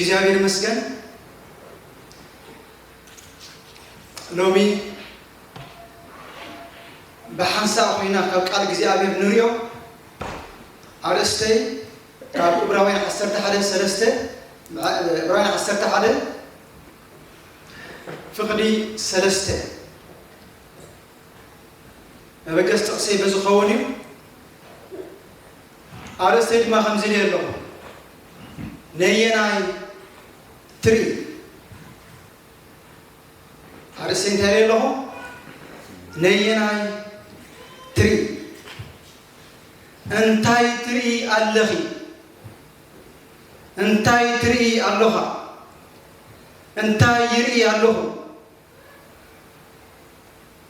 እግዚኣብሔር ይመስገን። ሎሚ ብሓንሳእ ኮይና ካብ ቃል እግዚኣብሔር ንሪኦ ኣርእስተይ ካብ ዕብራውያን ዓሰርተ ሓደ ሰለስተ፣ ዕብራውያን ዓሰርተ ሓደ ፍቕዲ ሰለስተ መበገሲ ጥቕሰይ በዚ ኸውን እዩ። ኣርእስተይ ድማ ከምዚ ኢለ ኣለኹ፣ ነየናይ ትርኢ? ኣርእስተይ እንታይ ኢለ ኣለኹ? ነየናይ ትርኢ? እንታይ ትርኢ ኣለኺ? እንታይ ትርኢ ኣለኻ? እንታይ ይርኢ ኣለኹ?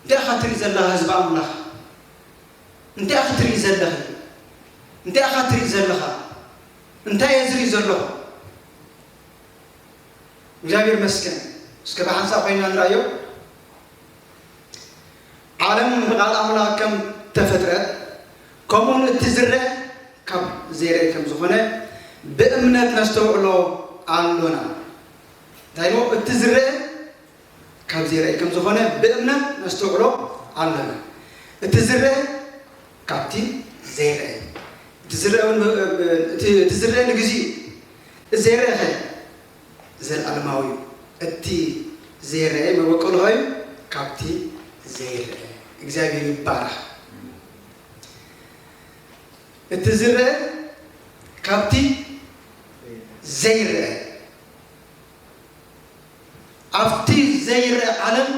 እንታይ ኢኻ ትርኢ ዘለኻ ህዝቢ ኣምላኽ? እንታይ ኢኻ ትርኢ ዘለኺ? እንታይ ኢኻ ትርኢ ዘለኻ? እንታይ እየ ዝርኢ ዘለኹ? እግዚኣብሔር ይመስገን። እስከ ብሓንሳብ ኮይና ንርኣዮ። ዓለም ብቃል ኣምላኽ ከም ተፈጥረት፣ ከምኡውን እቲ ዝረአ ካብ ዘይረአ ከም ዝኾነ ብእምነት ነስተውዕሎ ኣሎና። እንታይ እሞ እቲ ዝረአ ካብ ዘይረአ ከም ዝኾነ ብእምነት ነስተውዕሎ ኣሎና። እቲ ዝረአ ካብቲ ዘይረአ፣ እቲ ዝረአ እውን፣ እቲ፣ እቲ ዝረአ ንግዚኡ፣ እቲ ዘይረአ ኸ ዘለኣለማዊ እዩ። እቲ ዘይረአ መበቆሉ ኸ እዩ ካብቲ ዘይረአ። እግዚኣብሔር ይባረኽ። እቲ ዝረአ ካብቲ ዘይረአ። ኣብቲ ዘይረአ ዓለም፣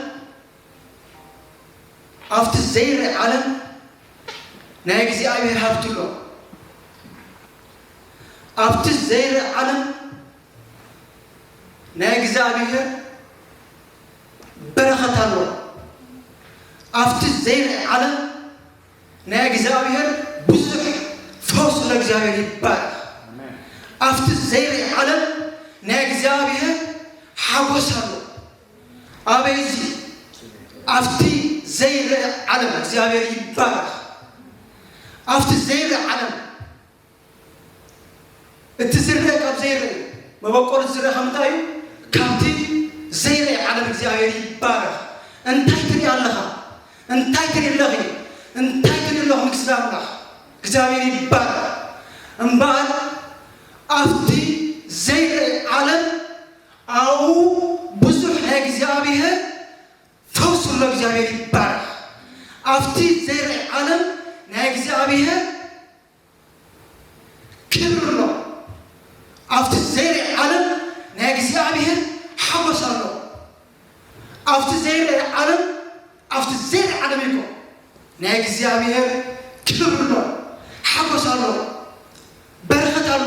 ኣብቲ ዘይረአ ዓለም ናይ እግዚኣብሔር ሃብቲ ኣሎ። ኣብቲ ዘይረአ ዓለም ናይ እግዚኣብሔር በረኸት ኣሎ። ኣብቲ ዘይረአ ዓለም ናይ እግዚኣብሔር ብዙሕ ፈውስ ለእግዚኣብሔር ይባረኽ። ኣብቲ ዘይረአ ዓለም ናይ እግዚኣብሔር ሓጎስ ኣሎ። ኣበይ እዚ? ኣብቲ ዘይረአ ዓለም እግዚኣብሔር ይባረኽ። ኣብቲ ዘይረአ ዓለም፣ እቲ ዝረአ ካብ ዘይረአ፣ መበቆል ዝረአ ካብ ምንታይ እዩ? ካብቲ ዘይረአ ዓለም እግዚኣብሔር ይባረኽ። እንታይ ትርኢ ኣለኻ? እንታይ ትርኢ ኣለኺ? እንታይ ትርኢ ኣለኹ? ንግስቲ ኣምላኽ እግዚኣብሔር ይባረኽ። እምበኣር ኣብቲ ዘይረአ ዓለም ኣብኡ ብዙሕ ናይ እግዚኣብሔር ፈውስ ኣሎ። እግዚኣብሔር ይባረኽ። ኣብቲ ዘይረአ ዓለም ናይ እግዚኣብሔር ክብሪ ኣሎ። ኣብቲ ዘይረአ ዓለም ናይ እግዚኣብሔር ሓጎስ ኣሎ። ኣብቲ ዘይረአ ዓለም፣ ኣብቲ ዘይረአ ዓለም እኮ ናይ እግዚኣብሔር ክብሪ ኣሎ፣ ሓጎስ ኣሎ፣ በረኸት ኣሎ፣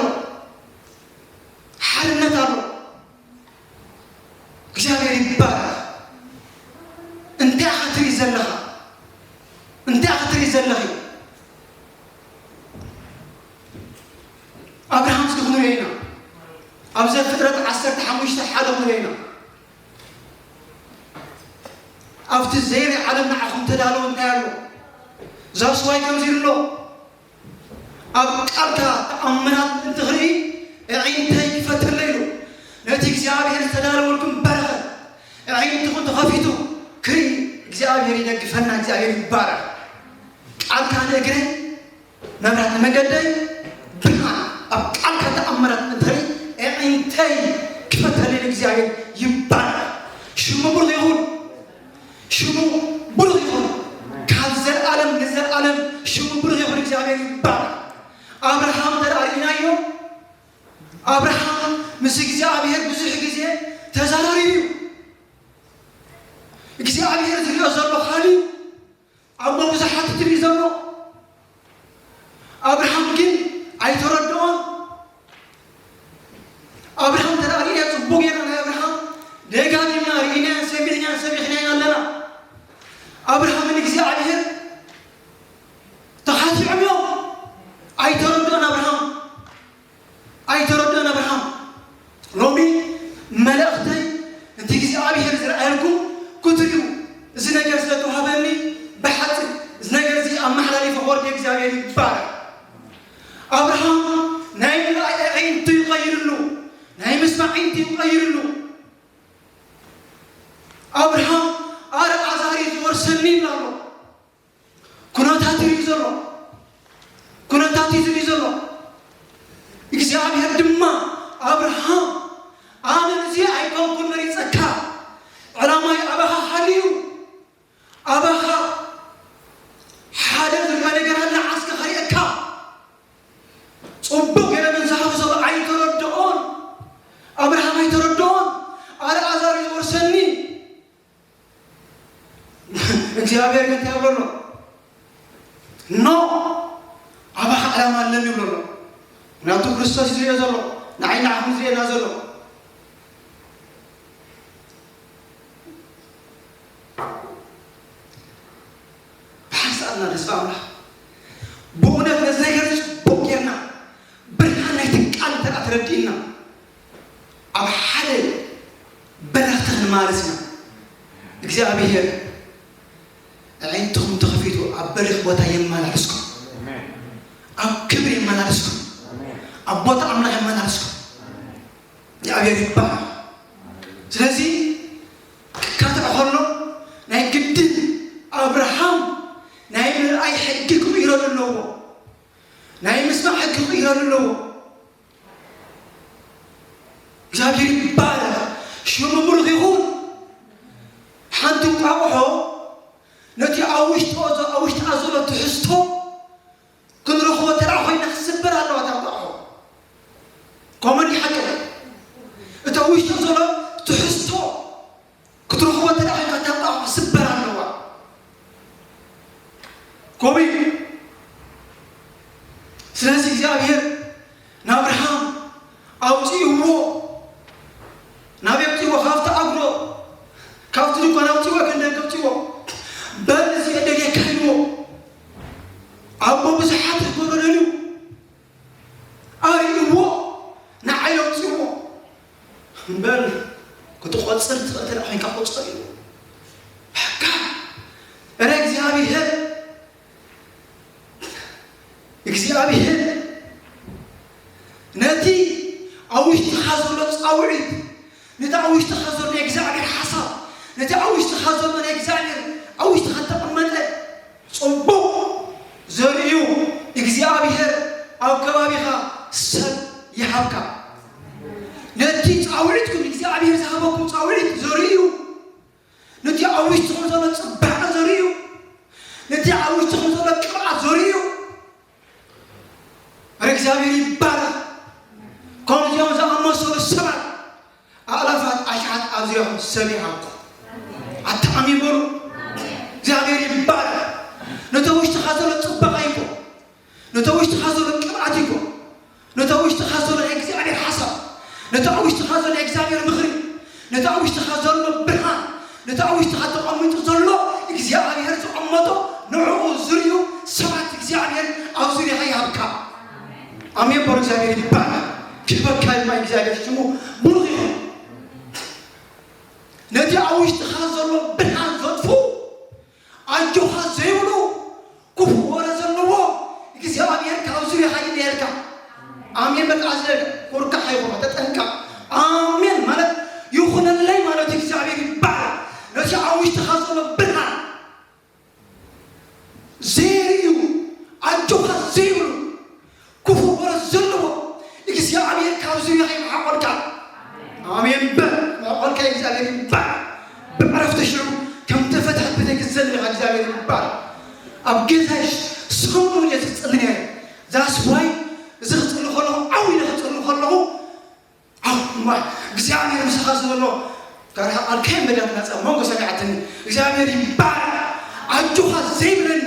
ሓርነት ኣሎ። እግዚኣብሔር ይባረኽ። እንታይ ኢኻ ትርኢ ዘለኻ? እንታይ ኢኻ ትርኢ ዘለኺ? ኣብርሃም እስኪ ክንሪኦ ኢና። ኣብ ዘፍጥረት ዓሰርተ ሓሙሽተ ሓደ ክንሪኦ ኢና። ኣብቲ ዘይርእ ዓለም ንዓኹም ተዳለወ እንታይ ኣሎ? ዛስዋይ ከምዚ ኣሎ። ኣብ ቃልካ ተኣምራት እንትኽርኢ፣ ኣዒንተይ ክፈተለይ ኢሉ ነቲ እግዚኣብሔር ዝተዳለወልኩም በረኸት ኣዒንትኹም ተኸፊቱ ክርኢ እግዚኣብሔር ይደግፈና። እግዚኣብሔር ይባረኽ። ቃልካ ንእግረይ መብራት ንመንገደይ ብርሃን። ኣብ ቃልካ ተኣምራት እንትኽርኢ ኣዒንተይ ክፈተለይ ኢሉ እግዚኣብሔር ይባረኽ። ሽሙ ብሩኽ ይኹን። ሽሙ ብሩኽ ይኹን። ካብ ዘልኣለም ንዘልኣለም ሽሙ ብሩኽ ይኹን። እግዚኣብሔር ይባረኽ። ኣብርሃም እንተ ደኣ ርኢናዮ፣ ኣብርሃም ምስ እግዚኣብሔር ብዙሕ ግዜ ተዘራሪቡ እዩ። እግዚኣብሔር ዝሪኦ ዘሎ ካልእ ኣብ መብዛሕትኡ ትርኢ ዘሎ ኣብርሃም ግን ኣይተረድኦን። ኣብርሃም ተራእየ ጽቡቅ ጌርና ናይ ኣብርሃም ደጋጊምና ርኢናያን ሰሚዕናያን ሰቢኽናያን ኣለና። ኣብርሃምን እግዚኣብሔር ተኻቲዖም እዮም። ኣይተረድኦን ኣብርሃም። ኣይተረድኦን ኣብርሃም። ሎሚ መልእኽተይ ነቲ እግዚኣብሔር ዝረኣየልኩም ክትርእዩ፣ እዚ ነገር ስለ ተዋህበኒ ብሓጺር እዚ ነገር እዚ ኣመሓላሊፈ ክወርድ እግዚኣብሔር ይባረክ። ኣብርሃም ናይ ምርኣይ ኣዒንቱ ይቐይርሉ፣ ናይ ምስማዕ ኣዒንቲ እዩ ቀይርሉ። ኣብርሃም ኣልኣዛር እዩ ዝወርሰኒ ይብላ ኣሎ። ኩነታት እዩ ዘሎ። ኩነታት እዩ ዝርኢ ዘሎ። እግዚኣብሔር ድማ ኣብርሃም ኣነ እዚ ኣይኮንኩን መሪጸካ፣ ዕላማይ ኣባኻ ሓልዩ፣ ኣባኻ ሓደ ዝርኣ ነገር ኣለ ዓስካ ከርእየካ። ጽቡቕ ገይረ ምንሳሓብ ሰብ ኣይተረድኦን። ኣብርሃም ኣይተረድኦን። ኣልኣዛር እዩ ዝወርሰኒ። እግዚኣብሔር ግን እንታይ ይብሎ ኣሎ? ኖ፣ ኣባኻ ዕላማ ኣለኒ ይብሎ ኣሎ። ምክንያቱ ክርስቶስ እዩ ዝሪኦ ዘሎ፣ ንዓይ ንዓኹም ዝሪእና ዘሎ። ብሓንሳእና ተስፋ ኣምላኽ ብእውነት ነዚ ነገር ጽቡቕ ጌርና ብርሃን ናይቲ ቃል እንተ ተረዲእና ኣብ ሓደ በረኽቲ ክንማርስ ኢና። እግዚኣብሔር ኣዒንትኹም ተኸፊቱ ኣብ በሪኽ ቦታ የመላልስኩም፣ ኣብ ክብሪ የመላልስኩም፣ ኣብ ቦታ ኣምላኽ የመላልስኩም። እግዚኣብሔር ይባረኽ። ስለዚ ክካትዕ ከሎ ናይ ግድን ኣብርሃም ናይ ምርኣይ ሕጊ ክቕይረሉ ኣለዎ። ናይ ምስማዕ ሕጊ ክቕይረሉ ኣለዎ። እግዚኣብሔር ይባረኽ። ሽሙ ብሩኽ ይኹን። ሓንቲ እንቋቑሖ ነቲ ኣብ ውሽጡ፣ ኣብ ውሽጣ ዘሎ ትሕዝቶ ክንረኽቦ እንተ ደኣ ኮይና ክትስበር ኣለዋ እታ እንቋቑሖ። ከምኡ ድዩ ሓቂ? እቲ ኣብ ውሽጡ ዘሎ ትሕዝቶ ክትረኽቦ እንተ ደኣ ኮይንካ እታ እንቋቑሖ ክትስበር ኣለዋ። ከምኡ እዩ። ስለዚ እግዚኣብሔር ንኣብርሃም ኣውፅእዎ። ናበይ ኣውፅእዎ? ካብቲ ኣጉዶ፣ ካብቲ ድኳን ኣውፅእዎ፣ ክንደይ ኣውፅእዎ? በል እዚ ዕደጌካ ኢልዎ። ኣቦ ብዙሓት ክገብሮ ደልዩ። ኣርእይዎ፣ ንዓይ ኣውፅእዎ። እምበር ክትቆፅር ትኽእል እንተ ደኣ ኮይንካ ቁፀር ኢልዎ። በቃ። እረ እግዚኣብሔር፣ እግዚኣብሔር ነቲ ኣብ ውሽጥኻ ዘሎ ጻውዒት፣ ነቲ ኣብ ውሽጥኻ ዘሎ ናይ እግዚኣብሔር ሓሳብ፣ ነቲ ኣብ ውሽጥኻ ዘሎ ናይ እግዚኣብሔር ኣብ ውሽጥኻ እተቐመጠ ጽቡቕ ዘርእዩ እግዚኣብሔር ኣብ ከባቢኻ ሰብ ይሃብካ። ነቲ ጻውዒትኩም እግዚኣብሔር ዝሃበኩም ጻውዒት ዘርእዩ፣ ነቲ ኣብ ውሽጥኹም ዘሎ ጽባቐ ዘርእዩ፣ ነቲ ኣብ ውሽጥኹም ዘሎ ቅብኣት ዘርእዩ፣ እግዚኣብሔር ይባረኽ። ከምዚኦም ዝኣመሰሉ ሰባት ኣእላፋት ኣሽሓት ኣብ ዙርያኹም ሰብ ይሃብኩም። ኣታ ኣሜን በሉ። እግዚኣብሔር ይባረኽ። ነቲ ኣብ ውሽጥኻ ዘሎ ጽባቐ ይኹን፣ ነቲ ኣብ ውሽጥኻ ዘሎ ቅብኣት ይኹን፣ ነቲ ኣብ ውሽጥኻ ዘሎ ናይ እግዚኣብሔር ሓሳብ፣ ነቲ ኣብ ውሽጥኻ ዘሎ ናይ እግዚኣብሔር ምኽሪ፣ ነቲ ኣብ ውሽጥኻ ዘሎ ብርሃን፣ ነቲ ኣብ ውሽጥኻ ተቐሚጡ ዘሎ እግዚኣብሔር ዝቐመጦ ንዕኡ ዝርእዩ ሰባት እግዚኣብሔር ኣብ ዙርያኻ ይሃብካ። ኣሜን በሉ። እግዚኣብሔር ይባረኽ። ክበካ ድማ እግዚኣብሔር ሽሙ ብሩኽ ይኹን። ነቲ ኣብ ውሽጥኻ ዘሎ ብርሃን ዘጥፍኡ፣ ኣጆኻ ዘይብሉ፣ ክፉእ ወረ ዘለዎ እግዚኣብሔር ካብ ዙርያኻ ይለየልካ። ኣሜን። በቃ፣ እዚ ኩርካሕ ይኹን፣ ተጠንቀቕ። ኣሜን ማለት ይኹነለይ ማለት እዩ። እግዚኣብሔር ይባረኽ። ነቲ ኣብ ውሽጥኻ ዘሎ ብርሃን ዘይርእዩ፣ ኣጆኻ ዘይብሉ፣ ክፉእ ወረ ዘለዎ እግዚኣብሔር ካብ ዙርያኻ ይምሓቆልካ። ኣሜን በል። መሓቆልካ እግዚኣብሔር ይባረኽ። ብዕረፍቲ ሽዑ ከም ተፈትሐት ቤተይ ክትዘልል ኢኻ። እግዚኣብሔር ይባረኽ። ኣብ ገዛይ ሰሙን እየ ዝጽሊ ነይረ። That's why እዚ ክጽሊ ከለኹ፣ ዓው ኢለ ክጽሊ ከለኹ፣ ኣው፣ እማ፣ እግዚኣብሔር ምሳኻ ዘሎ፣ ጋር ቃል ከየን በዳት ናጻ መንጎ ሰሚዓትኒ። እግዚኣብሔር ይባረኽ። ኣጆኻ ዘይብለኒ፣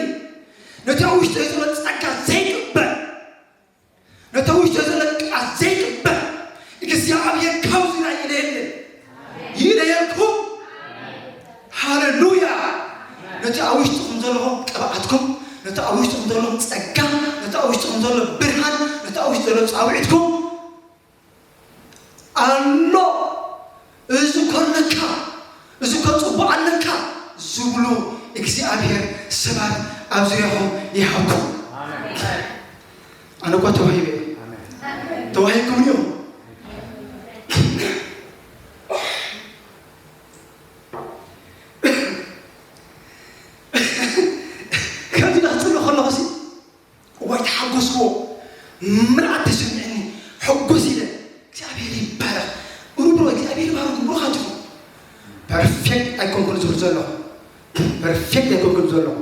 ነቲ ኣብ ውሽጠይ ዘሎ ጸጋ ዘይቅበል፣ ነቲ ኣብ ውሽጠይ ዘሎ ቅብኣት ዘይቅበል፣ እግዚኣብሔር ካብ ዙርያ ይለየለይ። ይለየልኩም። ሃሌሉያ። ነቲ ኣብ ውሽጥኹም ዘለኹም ቅብኣትኩም፣ ነቲ ኣብ ውሽጥኹም ዘለኹም ጸጋ፣ ነቲ ኣብ ውሽጥኹም ዘሎ ብርሃን፣ ነቲ ኣብ ውሽጢ ዘሎ ጻውዒትኩም ኣሎ። እዚ እኮ ኣለካ፣ እዚ እኮ ጽቡቕ ኣለካ ዝብሉ እግዚኣብሔር ሰባት ኣብ ዙርያኹም ይሃብኩም። ኣነ እኮ ተዋሂበ። ተዋሂብኩም እዩ። ምልኣት ተሰሚዕኒ፣ ሕጉስ ኢለ። እግዚኣብሔር ይባረኽ። ሩብሮ እግዚኣብሔር ይባረኽ። ብሩኻት ኢኹም። ፐርፌክት ኣይኮንኩን ዝብል ዘለኹ። ፐርፌክት ኣይኮንኩን ዘለኹ።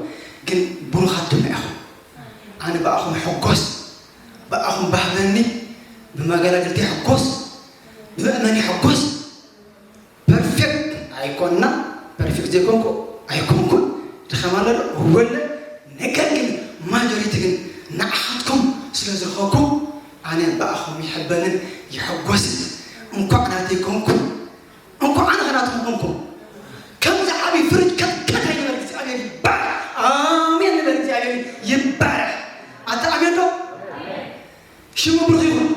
ግን ብሩኻት ድማ ኢኹም። ኣነ ብኣኹም ሕጎስ፣ ብኣኹም ባህበኒ፣ ብመገላግልቲ ሕጎስ፣ ብመእመኒ ሕጎስ። ፐርፌክት ኣይኮንና፣ ፐርፌክት ዘይኮንኩ ኣይኮንኩን፣ ድኸም ኣሎ ወለ። ነገር ግን ማጆሪቲ ግን ንዓኻትኩም ስለ ዝረኸብኩ ኣነ ብኣኹም ይሕበንን ይሕጎስን። እንኳዕ ናተይ ኮንኩ፣ እንኳዕ ኣነ ናትኩም ኮንኩ። ከምዚ ዓብዪ ፍርጅ ከትከት ኣይንበል፣ እግዚኣብሔር ይባረኽ። ኣሜን ንበል፣ እግዚኣብሔር ይባረኽ። ኣታ ኣሜን ዶ? ሽሙ ብሩኽ ይኹን።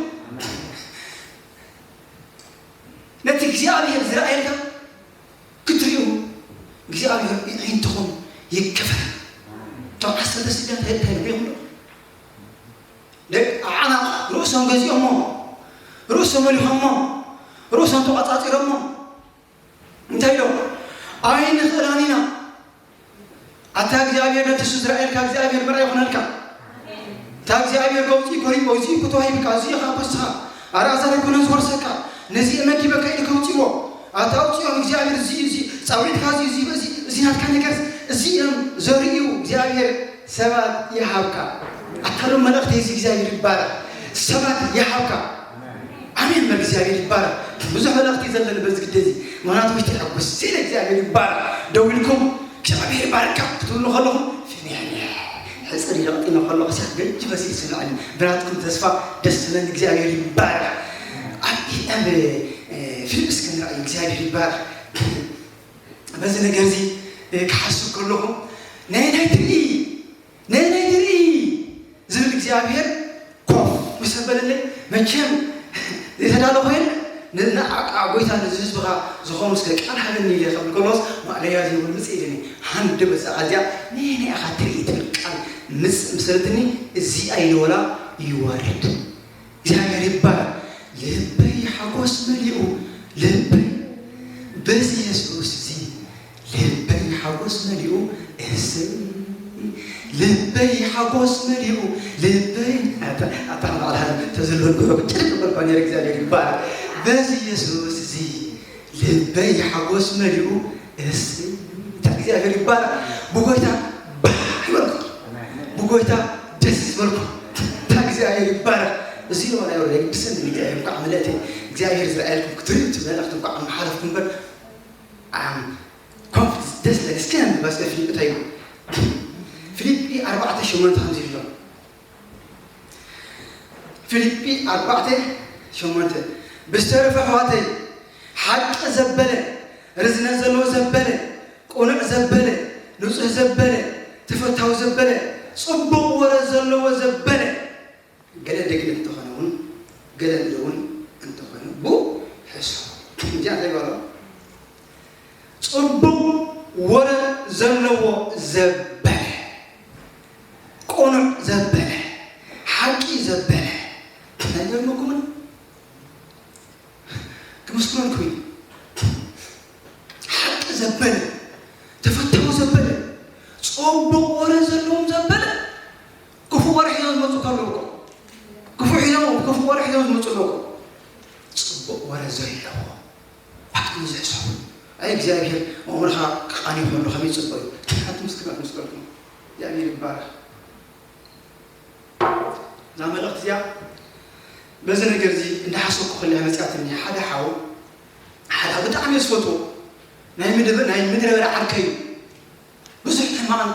ነቲ እግዚኣብሔር ዝረኣየልካ ክትሪኡ እግዚኣብሔር ኣዒንትኹም ይከፈት። እቶም ዓሰርተ ስድራ እንታይ እንታይ ሪኢኹም ዶ? ደቂ ኣዕናቕ ርእሶም ገዚኦሞ፣ ርእሶም መሊኾሞ፣ ርእሶም ተቋጻጺሮሞ እንታይ ኢሎም? ኣይንኽእላን ኢና። ኣታ እግዚኣብሔር ነቲ እሱ ዝረኣየልካ እግዚኣብሔር ምርኣይ ይኹነልካ። እታ እግዚኣብሔር ከውፅእ ኮሪቦ እዚ ክትዋሂብካ እዚ ኢኻ በስኻ ኣልኣዛር ኣይኮነን ዝወርሰካ ነዚ እመን ዲበካ ኢሉ ከውፅዎ ኣታ ኣውፅኦም እግዚኣብሔር እዚ እዚ ፃውዒትካ እዚ እዚ እዚ እዚ ናትካ ነገር እዚ እዮም ዘርእዩ እግዚኣብሔር ሰባት ይሃብካ። ኣታ ሎም መልእኽቲ እዚ እግዚኣብሔር ይባረኽ ሰባት ይሃብካ። ኣሜን በል እግዚኣብሔር ይባረክ። ብዙሕ መልእኽቲ ዘለኒ በዚ ግዜ እዚ ምክንያቱ ውሽጢ ሕጉስ ስለ እግዚኣብሔር ይባረክ። ደው ኢልኩም እግዚኣብሔር ይባርካ ክትብሉ ከለኹም ፍንሕንሕ ሕፅር ኢለ ቀጢነ ከለኹ ሲያ ገጅ መሲል ስምዐኒ። ብናትኩም ተስፋ ደስ ዝብለኒ እግዚኣብሔር ይባረክ። ኣብ ኣብ ፊልምስ ክንርኣዩ እግዚኣብሔር ይባረክ። በዚ ነገር እዚ ክሓስብ ከለኹ ናይ ናይ ትርኢ ነነይ ርኢ ዝብል እግዚኣብሔር ኮፍ ምስ ኣበለለይ መቸም ዘይተዳለኹ የለ ንዓቃ ጎይታ ነዚ ህዝብኻ ዝኾኑ እስከ ቃል ሃበኒ ኢለ ከብል ከሎስ ማእለያ ዘይብሉ ምጽእ ኢለኒ ሃንድ በዛኻ እዚኣ ነነይ ኢኻ ትርኢ ትብል ቃል ምጽእ ምስለትኒ እዚኣ ኢለ ወላ ይዋረድ እግዚኣብሔር ይባረክ። ልበይ ሓጎስ መሊኡ ልበይ በዚ የሱስ እዚ ልበይ ሓጎስ መሊኡ እሰይ ልበይ ሓጎስ መሊኡ ልበይ ኣታ ኣታ ባዕላ ተዘለልኩ ጭርቅ በልኳ ነር እግዚኣብሔር ይባረክ። በዚ የሱስ እዚ ልበይ ሓጎስ መሊኡ እሰይ እታ እግዚኣብሔር ይባረክ። ብጎይታ ባህ ይበልኩ ብጎይታ ደስ ዝበልኩ እታ እግዚኣብሔር ይባረክ። እዚ ሎ ናይ ወደ ግድስን እግዚኣብሔር እንኳዕ ምልእቲ እግዚኣብሔር ዝረኣየልኩም ክትሪኡ ትመለኽቲ እንኳዕ መሓለፍኩም እምበር ኣም ኮንፍደንስ ደስ ለግ እስኪ ነንብባ ስለ ፊልም እንታይ እዩ ፊልጲ ኣርባዕተ ሸሞንተ ከምዚ ይብሎ ፊልጲ ኣርባዕተ ሸሞንተ ብዝተረፈ ኣሕዋተይ ሓቂ ዘበለ ርዝነት ዘለዎ ዘበለ ቁኑዕ ዘበለ ንጹህ ዘበለ ተፈታዊ ዘበለ ጽቡቕ ወረ ዘለዎ ዘበለ ገለ ደግነት እንተኾነ እውን ገለ ንእውን እንተኾነ ብኡ ሕሰቡ። እዚኣ እንታይ ይበሎ? ጽቡቕ ወረ ዘለዎ ዘበለ፣ ቅኑዕ ዘበለ፣ ሓቂ ዘበለ እንታይ ገርመኩምን? ክምስክረልኩም እዩ። ሓቂ ዘበለ፣ ተፈታዊ ዘበለ፣ ጽቡቕ ወረ ዘለዎም ዘበለ ክፉእ ወረ ሒዞም ዝመጹ ከለዉ እኮ ክፉእ ሒዞም ክፉእ ወረ ሒዞም ዝመጹ ኣለዉ እኮ ጽቡቕ ወረ ዘለዎ ኣቅሚ ዝሕሰቡ ኣይ እግዚኣብሔር ኣእምሮኻ ክቃኒ ከሎ ከመይ ጽቡቕ እዩ። ሓንቲ ምስክርና ክምስክረልኩም እግዚኣብሔር ይባረኽ። እዛ መልእኽቲ እዚኣ በዚ ነገር እዚ እንዳሓሰብኩ ከለያ መፅኣትኒ ሓደ ሓው ሓደ ሓው ብጣዕሚ እየ ዝፈትዎ ናይ ምድሪ ናይ ምድረ በዳ ዓርከይ እዩ ብዙሕ ሕማቕ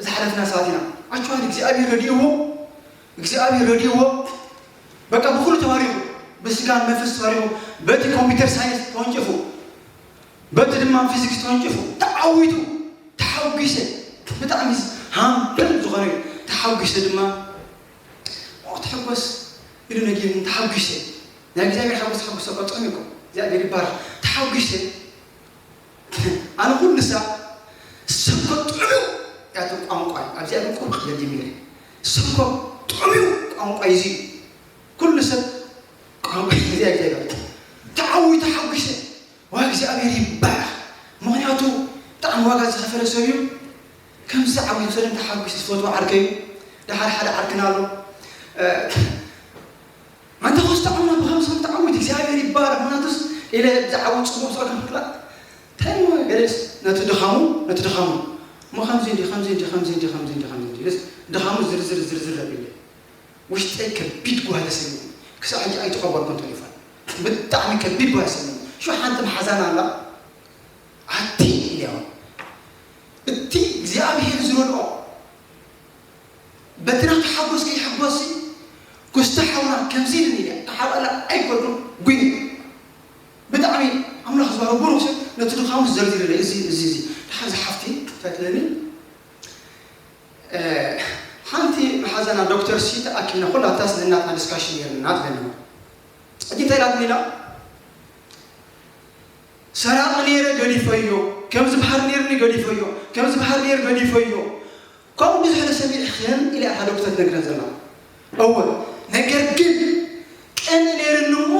ዝሓለፍና ሰባት ኢና ኣቸዋል እግዚኣብሔር ረድእዎ እግዚኣብሔር ረድእዎ በቃ ብኩሉ ተባሪኹ ብስጋን መንፈስ ተባሪኹ በቲ ኮምፒውተር ሳይንስ ተወንጭፉ በቲ ድማ ፊዚክስ ተወንጭፉ ተዓዊቱ ተሓጒሰ ብጣዕሚ ሃምብል ዝኾነ እዩ ተሓጒሰ ድማ ትሕጎስ ኢሉ ነጊሩኒ ተሓጒሰ ናይ እግዚኣብሔር ሓጎስ ሓጎስ ሰኮ ጥዑም እኮ እግዚኣብሔር ይባረክ ተሓጒሰ ኣነ ኩሉ ሳዕ ሰኮ ጥዑም ያቱ ቋንቋ ኣብዚኣ ግን ቁርቅ ክብል ጀሚረ ሰኮ ጥዑም ቋንቋ እዚ ኩሉ ሰብ ቋንቋ እግዚኣብሔር ተዓዊቱ ተሓጒሰ ዋ እግዚኣብሔር ይባረኽ ምኽንያቱ ብጣዕሚ ዋጋ ዝኸፈለ ሰብ እዩ ከምዚ ዓብዩ ሰብ እንተ ሓጒስ ዝፈትዎ ዓርከይ እዩ ደሓር ሓደ ዓርክና ኣሎ ኣምና ብኸምሰም ተዓዊት እግዚኣብሔር ይባረክ። ምናቱስ ኢለ ብዛዕባ ጽቡቕ ሰው ከምክላ ተሞ ገለስ ነቲ ድኻሙ ነቲ ድኻሙ እሞ ከምዚ እንዲ ከምዚ እንዲ ከምዚ እንዲ ከምዚ እንዲ ከምዚ እንዲ ኢለስ ድኻሙ ዝርዝር ዝርዝር ኣቢለ ውሽጠይ ከቢድ ጓሂ ተሰሚዑ። ክሳብ ሕጂ ኣይተቐበልኩን ቴሌፎን። ብጣዕሚ ከቢድ ጓሂ ተሰሚዑ። ሹ ሓንቲ መሓዛና ኣላ ኣቲ ኢልያ እቲ እግዚኣብሔር ዝረድኦ በቲ ናቱ ሓጎስ ከይሕጎስ ኩስታ ሓውና ከምዚ ኢልን ኢለ ክሓብኣላ ኣይኮንኩን ጉይ ብጣዕሚ ኣምላኽ ዝበሃሮ ብሩክ ሰብ ነቲ ድኻሙ ዘርዚርለ እዚ እዚ እዚ ድሓር ዝሓፍቲ እንታይ ትለኒ ሓንቲ መሓዛና ዶክተር ሲ ተኣኪብና ኩላታስ ንናትና ዲስካሽን ነርና ትለኒ ሕጂ እንታይ ኢላትኒ ኢላ ሰራቂ ነይረ ገዲፈዮ ከም ዝበሃል ነይርኒ ገዲፈዮ ከም ዝበሃል ነይር ገዲፈዮ ከምኡ ብዙሕ ሰሚዕኽን ኢላ እያ ሓደ ክትነግረን ዘላ እወ ነገር ግን ቅን ነይርኒ እሞ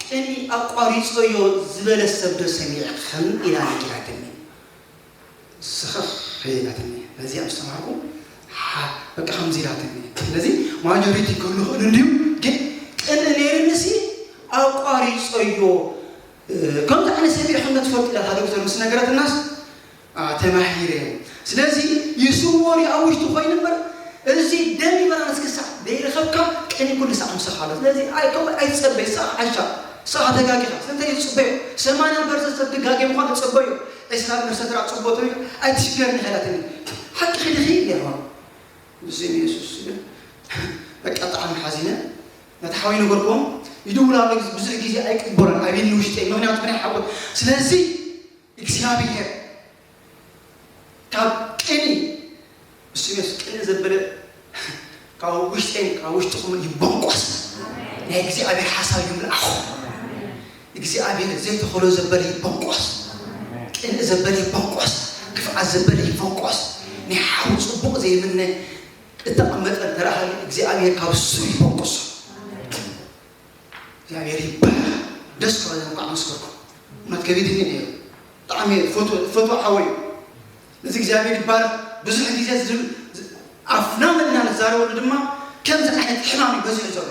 ቅን ኣቋሪፀዮ ዝበለ ሰብ ዶ ሰሚዕኽን ኢላ ነጊራትኒ ስኽኽ ኢላትኒ ነዚኣ ምስ ተማሃርኩ በቃ ከምዚ ኢላትኒ ስለዚ ማጆሪቲ ክህሉ ክእሉ እንድዩ ግን ቅን ነይርንሲ ኣቋሪፀዮ ከምዚ ዓይነት ሰብ ኢኹም ትፈልጡ ኢላ እታ ዶክተር ምስ ነገረትናስ ተማሂረ ስለዚ ይስወር ኣብ ውሽጡ ኮይኑ እምበር እዚ ደሊቨራንስ ክሳዕ ዘይረኸብካ ቅኒ ኩሉ ሳዕ ምሳኻ ኣሎ ስለዚ ኣይከው ኣይትጸበይ ሳዕ ዓሻ ሳዕ ተጋጊኻ ስንተ ይጽበዮ ሰማንያ ፐርሰንት ሰብ ትጋጌ ምዃኑ ጸበዮ ዕስራ ፐርሰንት ራ ጽቦ ተቢሉ ኣይትሽገር ንኸላትኒ ሓቂ ኺድኺ ይሆን ብስም የሱስ በቃ ጣዕሚ ሓዚነ ነቲ ሓወይ ነገርኩም ይድውል ኣሎ ብዙሕ ግዜ ኣይቅበሎን ኣብ ኢድኒ ውሽጠይ ምክንያቱ ናይ ሓጎስ ስለዚ እግዚኣብሔር ካብ ቅኒ እሱ ቅኒ ዘበለ ካብ ውሽጠይ ካብ ውሽጥኹም ይቦንቆስ ናይ እግዚኣብሔር ሓሳብ ይምልኣኹ እግዚኣብሔር ዘይተኸሎ ዘበለ ይቦንቆስ ቅንኢ ዘበለ ይቦንቆስ ክፍዓት ዘበለ ይቦንቆስ ናይ ሓው ፅቡቕ ዘይምነ እተቐመጠ ተረሃቢ እግዚኣብሔር ካብ እሱ ይቦንቆሶ እግዚኣብሔር ይባረክ ደስ ክበለ እንኳዕ መስከርኩ እውነት ከቢድኒ ነይሩ ብጣዕሚ ፈትዎ ሓወይ እዚ እግዚኣብሔር ይባረክ ብዙሕ ግዜ ኣፍና መልና ንዛረበሉ ድማ ከምዚ ዓይነት ሕማም እዩ በዚሑ ዘሎ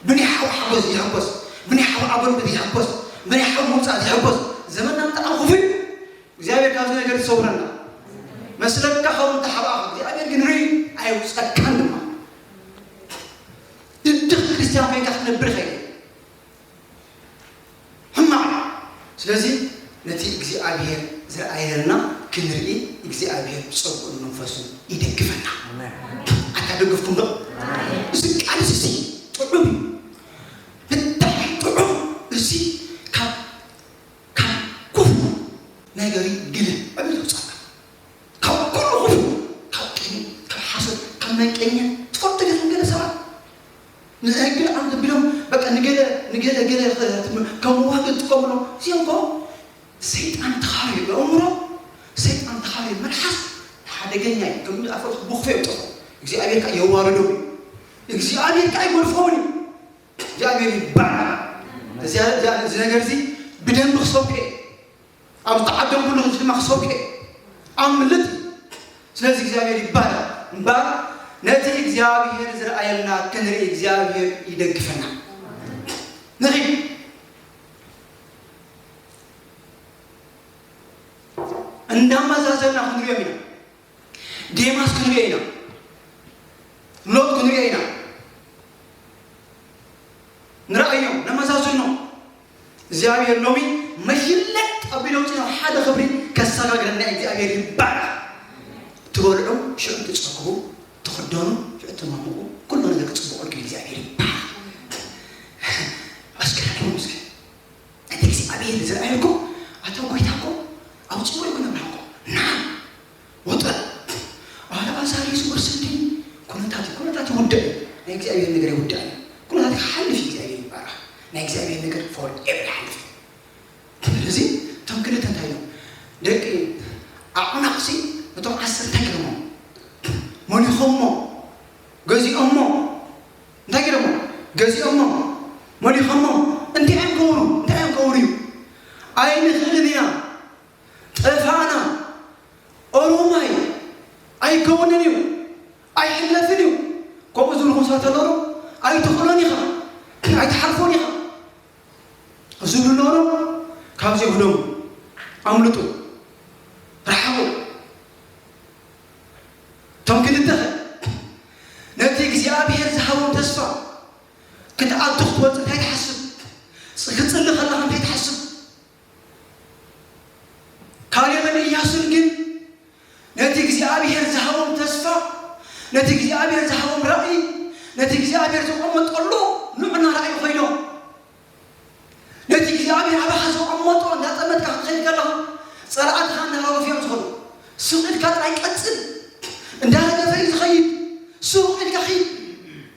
ብናይ ሓው ሓጎስ ይሕጎስ ብናይ ሓው ኣጎልብት ይሕጎስ ብናይ ሓው መውፃእ ይሕጎስ ዘመንና ብጣዕሚ ክፉ እዩ እግዚኣብሔር ካብዚ ነገር ይሰውረና መስለካ ካብ እንተሓባእኻ እግዚኣብሔር ግን ርኢ ኣይውፀካን ድማ ድድኽ ክርስትያን ኮይንካ ክትነብር ይኸይል ሕማቕ እዩ ስለዚ ነቲ እግዚኣብሔር ዝረኣየልና ክንርኢ እግዚኣብሔር ብፀጉኡን መንፈሱን ይደግፈና ኣታ ደግፍኩም ዶ እዚ ቃልስ እዚ ጥዑም እዩ ብጣዕሚ ጥዑም እዚ ካብ ካብ ክፉ ነገር ግለ ዕብት ውፃና ካብ ኩሉ ክፉ ካብ ቅኒ ካብ ሓሶት ካብ መንቀኛ ትፈልጡ ዲኹም ገለ ሰባት ንህግል ዓም ዘቢሎም በቃ ንገለ ንገለ ገለ ከም ዋግ ዝጥቀምሎም እዚኦም ኮ ሰይጣን ተኻሪ የእምሮ ሰይጣን ተኻሪ መልሓስ ሓደገኛ እዩ ከም ኣፈት ብኽፈ የውጥፎ እግዚኣብሔር ከዓ የዋርዶ እግዚኣብሔር ከዓ ይጎድፎውን እዩ እግዚኣብሔር ይባል እዚ ነገር እዚ ብደንብ ክሰብከ ኣብ ዝተዓደምኩሉ ህዝቢ ድማ ክሰብከ ኣምልጥ ስለዚ እግዚኣብሔር ይባል እምበር ነቲ እግዚኣብሔር ዝረኣየልና ክንርኢ እግዚኣብሔር ይደግፈና ንኺድ እንዳመዛዘና ክንሪኦም ኢና ዴማስ ክንሪኦ ኢና ሎጥ ክንሪኦ ኢና ንረኣዮም ነመዛዝኖ እግዚኣብሔር ሎሚ መሽለጥ ኣቢሎም ናብ ሓደ ክብሪ ከሰጋግረና እግዚኣብሔር ይባረክ ትበልዑ ሽዑ ትፀግቡ ትኽደኑ ሽዑ ትማምቁ ኩሉ ነገር ክፅብቀልኩም እግዚኣብሔር ይባረክ ኣስገዳድኩም እስኪ እቲ እግዚኣብሔር ዝረኣየልኩም ኣታ ጎይታ እኮ ኣብ ፅቡቅ ክነብራ እኮ ና ወጠን ኣልኣዛር ይስወር ስንዲ ኩነታት ኩነታት ይውድዕ ናይ እግዚኣብሔር ነገር ይውድዕ ኩነታት ክሓልፍ እግዚኣብሔር ይባረክ ናይ እግዚኣብሔር ነገር ፎር ኤቨር ይሓልፍ ስለዚ እቶም ክልተ እንታይ እዮም ደቂ ኣዕናቅሲ እቶም ዓሰርተ ገርሞም መሊኾሞ ገዚኦሞ እንታይ ገይሮሞ ገዚኦሞ መሊኾሞ እንታይ እዮም ከውሩ እንታይ እዮም ከውሩ እዩ ኣይንኽእልን ኢና ጠፋእና ኦሮማይ ኣይከውንን እዩ ኣይሕለፍን እዩ ከምኡ ዝብልኹም ሰባት ኣለዉ ኣይትኽእሎን ኢኻ ኣይትሓልፎን ኢኻ ዝብሉ ነበሩ። ካብዚ ይኹኖም ኣምልጡ፣ ርሓቑ። እቶም ክልተ ኸ ነቲ እግዚኣብሔር ዝሃቦም ተስፋ ክትኣቱ ክትወፅእ እንታይ ትሓስብ? ክትፅሊ ከለኻ እንታይ ትሓስብ? ካሌብን ኢያሱን ግን ነቲ እግዚኣብሔር ዝሃቦም ተስፋ፣ ነቲ እግዚኣብሔር ዝሃቦም ራእይ፣ ነቲ እግዚኣብሔር ዘቐመጠሉ ንዑና ራእይ ኮይኖም ነቲ እግዚኣብሔር ኣባኻ ዘቐመጦ እንዳጠመትካ ክትኸይድ ከለኻ ጸላእትኻ እንዳረገፉ እዮም ዝኾኑ። ስቕ ኢልካ ጥራይ ቀጽል። እንዳረገፈ እዩ ዝኸይድ። ስቕ ኢልካ ኺድ።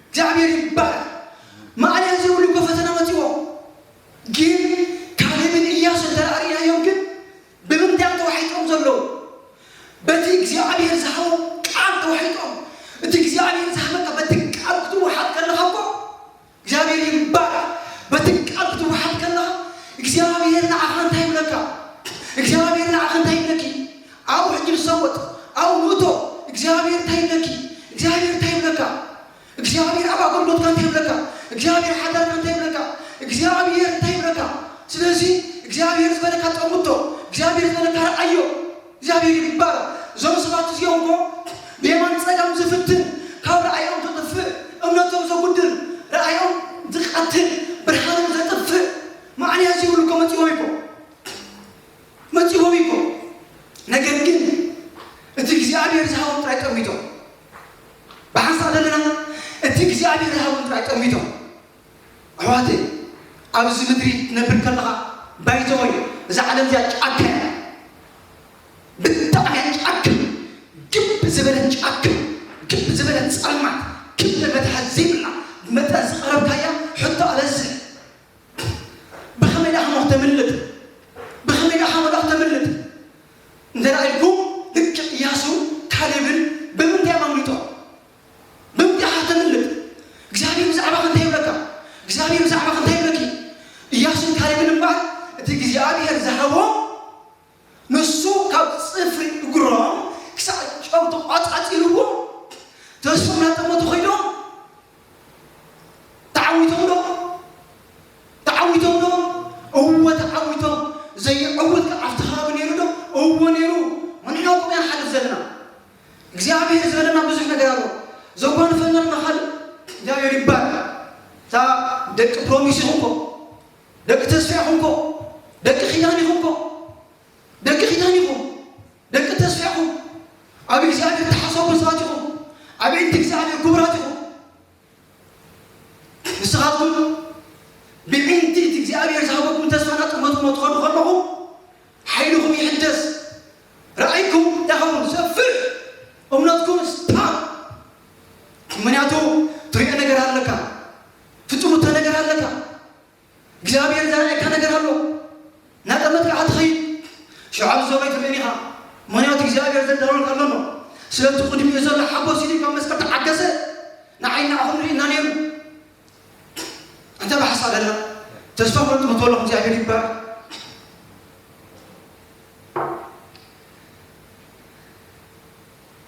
እግዚኣብሔር ይባረክ። ማዕለያ ዘይብሉ እኮ ፈተና መጺዎ። ግን ካሌብን ኢያሱ እንተ ርኢናዮም ግን ብምንታይ እዮም ተዋሒጦም ዘለዉ? በቲ እግዚኣብሔር ዝሃቦም ቃል ተዋሒጦም። እቲ እግዚኣብሔር ዝሃበካ በቲ ቃል ክትወሓጥ ከለኻ እኮ እግዚኣብሔር ይባረክ። በቲ ቃል ክትወሓጥ ከለኻ እግዚኣብሔር ንዓኻ እንታይ ይብለካ? እግዚኣብሔር ንዓኻ እንታይ ይብለኪ? ኣብኡ ሕጂ ንሰወጥ፣ ኣብኡ ንእቶ። እግዚኣብሔር እንታይ ይብለኪ? እግዚኣብሔር እንታይ ይብለካ? እግዚኣብሔር ኣብ ኣገልግሎትካ እንታይ ይብለካ? እግዚኣብሔር ሓዳርካ እንታይ ይብለካ? እግዚኣብሔር እንታይ ይብለካ? ስለዚ እግዚኣብሔር ዝበለካ ጠምቶ፣ እግዚኣብሔር ዝበለካ ረኣዮ። እግዚኣብሔር ይባረክ። እዞም ሰባት እዚኦም እኮ ብየማን ጸጋም ዝፍትን፣ ካብ ረኣዮም ዝጥፍእ፣ እምነቶም ዘጉድል፣ ረኣዮም ዝቐትል፣ ብርሃኖም ዘጥፍእ፣ ማዕንያ ዘይብሉ እኮ መጺኦም እኮ፣ መጺኦም እኮ። ነገር ግን እቲ እግዚኣብሔር ዝሃቦም ጥራይ ጠሚቶም። ብሓንሳእ ዘለና እቲ እግዚኣብሔር ዝሃቦም ጥራይ ጠሚቶም። ኣሕዋተይ፣ ኣብዚ ምድሪ ትነብር ከለኻ፣ ባይዘወይ፣ እዛ ዓለም እዚኣ ጫካ እያ። ብጣዕሚ እያ ጫካ። ግብ ዝበለት ጫካ፣ ግብ ዝበለት ጸልማት፣ ክብለ መትሓዚ ዘይብላ፣ ብመጠን ዝቐረብካያ ሕቶ ኣለዝህ። ብኸመይ ደኣ ኸሞ ክተምልጥ? ብኸመይ ደኣ ኸሞ ደኣ ክተምልጥ? እንተ ደኣ ኢልኩም፣ ልክዕ ኢያሱ፣ ካሌብን ብምንታይ እዮም ኣምሊጦም? ብምንታይ ኢኻ ተምልጥ? እግዚኣብሔር ብዛዕባኻ እንታይ ይብለካ? እግዚኣብሔር ብዛዕባኻ እንታይ ይብለኪ? ኢያሱን ካሌብን እምበኣር እቲ እግዚኣብሔር ዝሃቦም ንሱ ካብ ጽፍሪ እግሮም ክሳዕ ጨው ተቋጻጺርዎ ተስፎም እናጠመቱ ኸይዶም። ተዓዊቶም ዶ? ተዓዊቶም ዶ? እወ ተዓዊቶም። ዘይዕውት ከ ኣብቲ ከባቢ ነይሩ ዶ? እወ ነይሩ። መንሕና እኮ ኢና ንሓልፍ ዘለና። እግዚኣብሔር ዝበለና ብዙሕ ነገር ኣሎ። ዘጓንፈና ድማ ካልእ። እግዚኣብሔር ይባረክ። እታ ደቂ ፕሮሚስ ኢኹም እኮ፣ ደቂ ተስፋ ኢኹም እኮ፣ ደቂ ኪዳን ኢኹም እኮ፣ ደቂ ኪዳን ኢኹም፣ ደቂ ተስፋ ኢኹም። ኣብ እግዚኣብሔር ተሓሰቡ ሰባት ኢኹም። ኣብ ኢድ እግዚኣብሔር ክቡራት ኢኹም። ንስኻትኩም ብዒንቲ እቲ እግዚኣብሔር ዝሃበኩም ተስፋ እናጠመትኩሞ ትኸዱ ከለኹም፣ ሓይልኹም ይሕደስ፣ ራእይኩም እንታይ ይኸውን? ሰፍሕ፣ እምነትኩም ስታር። ምኽንያቱ ትሪኦ ነገር ኣለካ፣ ትጥምቶ ነገር ኣለካ፣ እግዚኣብሔር ዘርኣየካ ነገር ኣሎ። እናጠመትካ ኢኻ ትኸይድ። ሽዑ ኣብዚ ዘሎ ኣይትርእን ኢኻ። ምኽንያቱ እግዚኣብሔር ዘዳለወልካ ኣሎ። ስለቲ ቅድሚኡ ዘሎ ሓጎስ ኢሉ ካብ መስቀል ተዓገሰ። ንዓይ ንዓኹም ርኢና ነይሩ። ኣንታ ብሓሳብ ደላ ተስፋ ቁረጽ መትበሎ እግዚኣብሔር ይባረክ።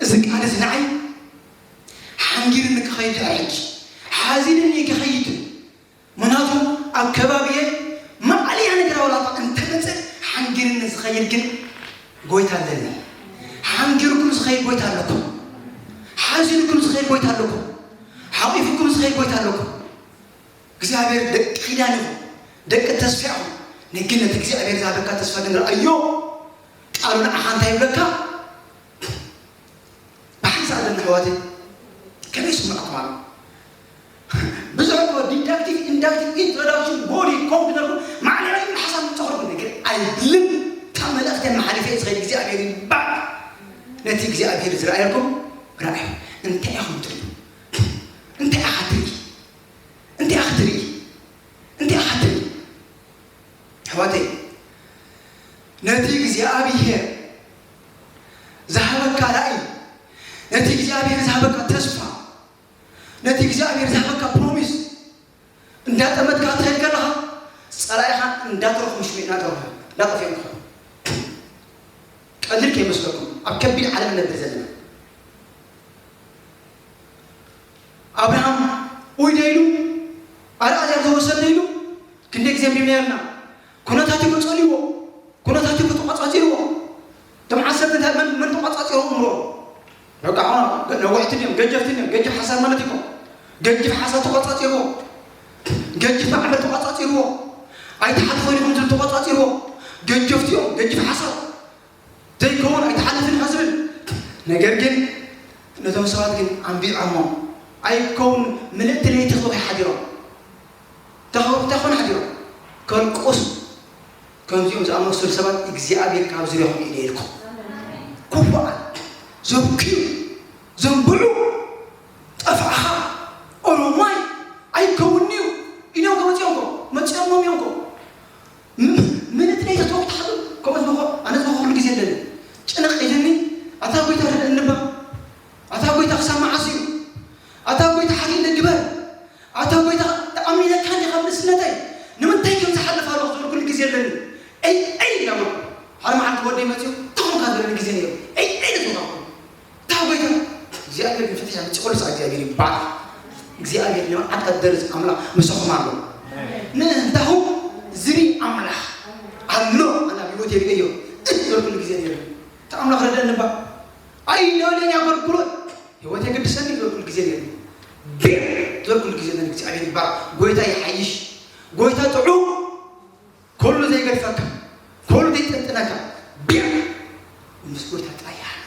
እዚ ቃል እዚ ንዓይ ሓንጊርኒ ክኸይድ ድሕሪ ሕጂ ሓዚንኒ ክኸይድ። ምኽንያቱ ኣብ ከባቢየ ማዕልያ ነገር ኣውላታ እንተመጸ ሓንጊርኒ ዝኸይድ ግን ጎይታ ኣለኒ። ሓንጊርኩም ዝኸይድ ጎይታ ኣለኩም። ሓዚንኩም ዝኸይድ ጎይታ ኣለኩም። ሓቂፍኩም ዝኸይድ ጎይታ ኣለኩም። እግዚኣብሔር ደቂ ኪዳን ኢኹም፣ ደቂ ተስፋ ኢኹም። ንግን ነቲ እግዚኣብሔር ዝሃበካ ተስፋ ግን ረኣዮ። ቃሉ ንዓኻ እንታይ ይብለካ? ብሓንሳእ ኣለና ኣሕዋተይ፣ ከመይ ይስምዐኩም ኣሎ? ብዙሕ እኮ ዲዳክቲቭ፣ ኢንዳክቲቭ፣ ኢንትሮዳክሽን፣ ቦዲ፣ ኮምፒውተር፣ ማዕለያ ይብል ሓሳብ ምንጸኽርኩም ነገር ኣይብልን። ካብ መልእኽቲ መሓሊፈ ዝኸይድ እግዚኣብሔር ይባል። ነቲ እግዚኣብሔር ዝረኣየልኩም ረኣዩ። እንታይ ኢኹም ትርእዩ? እንታይ ኢኻ ትርኢ? እንታይ ኢኻ ትርኢ? እንታይ ኢኻ ትርኢ? ኣሕዋተይ፣ ነቲ እግዚኣብሔር ዝሃበካ ራእይ፣ ነቲ እግዚኣብሔር ዝሃበካ ተስፋ፣ ነቲ እግዚኣብሔር ዝሃበካ ፕሮሚስ እንዳጠመትካ ክትኸይድ ከለኻ፣ ጸላኢኻ እንዳተረፉ ምሽ እንዳተረፉ እንዳጠፍኦም ይኸዱ። ቀሊል ከይመስለኩም፣ ኣብ ከቢድ ዓለም ንነብር ዘለና። ኣብርሃም ኡይ ዶ ኢሉ? ኣርኣያ ዝተወሰነ ኢሉ ክንደይ ግዜ ኣንቢብና ኣለና። ኩነታት እዩ ጸሊዎ፣ ኩነታት እዩ ተቋጻጺርዎ። እቶም ዓሰርተ እንታይ መን መን ተቋጻጺሮም እምሮ? በቃ ሆና ነዋሕቲ ድዮም፣ ገጀፍቲ ድዮም፣ ገጀፍ ሓሳብ ማለት እኮ ገጀፍ ሓሳብ ተቋጻጺርዎ፣ ገጀፍ ማዕበል ተቋጻጺርዎ፣ ኣይተሓልፎ ኢኹም ዝብል ተቋጻጺርዎ፣ ገጀፍቲ እዮም፣ ገጀፍ ሓሳብ ዘይከውን ኣይተሓልፍን ኢኻ ዝብል። ነገር ግን ነቶም ሰባት ግን ኣንቢዖሞም ኣይከውን ምልእቲ ለይቲ ክብኺ ሓዲሮም ተኸብሩ እንታይ ኮነ ሓዲሮም ከልቁስ። ከምዚኦም ዝኣመሰሉ ሰባት እግዚኣብሔር ካብ ዙሪያኹም እዩ ኢልኩም። ክፉኣት ዘብክዩ ዘንብዑ ጠፋእኻ ኦሮማይ ኣይከውን'ዩ ኢሎም ከመፅኦም ኮ መፅኦሞም እዮም ኮ። ምንት ናይ ተተወቅ ተሓሉ ከምኡ ዝበኾ ኣነ ዝበኾ ኩሉ ግዜ ኣለኒ። ጭንቕ ኢልኒ ኣታ ጎይታ ርድእኒ እባ ኣታ ጎይታ ክሳብ መዓስ እዩ ኣታ ጎይታ ሓሊለ ግበር ኣታ ጎይታ ተኣሚነካ እንዲኻ ንእስነተይ ንምንታይ ከም ዝሓልፍ ኣለኹ ዝብል ኩሉ ግዜ ኣለኒ። ኣይ ኣይ እናበልኩ ሓደ መዓልቲ ወደይ መፅኡ እንታይ ኮንካ ዝበለኒ ግዜ ነይሩ። ኣይ ኣይ ዝብልካ ኩሉ እታ ጎይታ እግዚኣብሔር ግን ፍትሕ ያምፅእ። ኩሉ ሰዓት እግዚኣብሔር ይባረክ። እግዚኣብሔር ንመዓት ቀደርስ ኣምላኽ ምሳኹም ኣሎ። ንእንታሁ ዝኒ ኣምላኽ ኣሎ ኣና ብህይወት የርእዮ። እት ዝበልኩሉ ግዜ ነይሩ። እቲ ኣምላኽ ረደእኒ እባ ኣይደልን ኣገልግሎት ህይወት የገድሰኒ ዝበልኩሉ ግዜ ነይሩ። ቤት ዝበልኩሉ ግዜ ነይሩ። እግዚኣብሔር ይባረክ። ጎይታ ይሓይሽ። ጎይታ ጥዑም ኩሉ ዘይገድፈካ ኩሉ ዘይጥንጥነካ ቢያ ምስ ጎይታ ጥራይ ይሃሉ።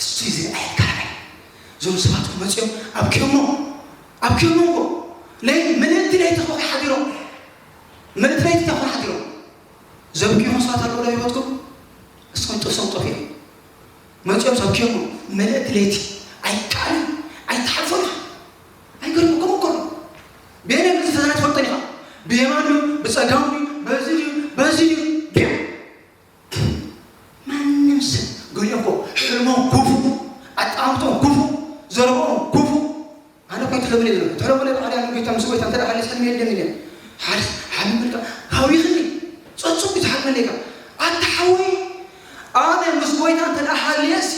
እሱ እዩ ዝረኣየካ ራእይ። እዞም ሰባት ክመፅኦም ኣብኪዮሞ ኣብኪዮሞ እኮ ለይ ምልእቲ ለይቲ ክኾ ሓዲሮም ምልእቲ ለይቲ ክኾ ሓዲሮም ዘብኪዮም ሰባት ኣለዉ ዶ ህይወትኩም እስኹም ጥሶም ጠፊኦም መፂኦም ሰብኪዮሞ ምልእቲ ለይቲ ኣይከኣልን ኣይትሓልፎን ኢኻ። ኣይገርመኩም እኮ ነው። ብየናይ በዚ ፈተና ትፈልጦ ኢኻ። ብየማን ድዩ ብፀጋም ድዩ በዚ ድዩ በዚ ድዩ ድዩ ማንም ሰብ ገሊኦም እኮ ሕልሞም ክፉእ ኣጣምቶም ክፉእ ዘረብኦም ክፉእ ኣነ እኮ ኣይትሕለሙኒ እየ ዝብለኩም። ትሕለሙኒ ባዕሪ ኣነ ጎይታ ምስ ጎይታ እንተ ደኣ ሃልየ ሕልሚ የለን ኢለ። ሓል ሓልሚ ኢልካ ሃዊኽኒ ጸጽቡ እዩ ዝሓልመለይ ኢልካ። ኣታ ሓወይ ኣነ ምስ ጎይታ እንተ ደኣ ሃልየሲ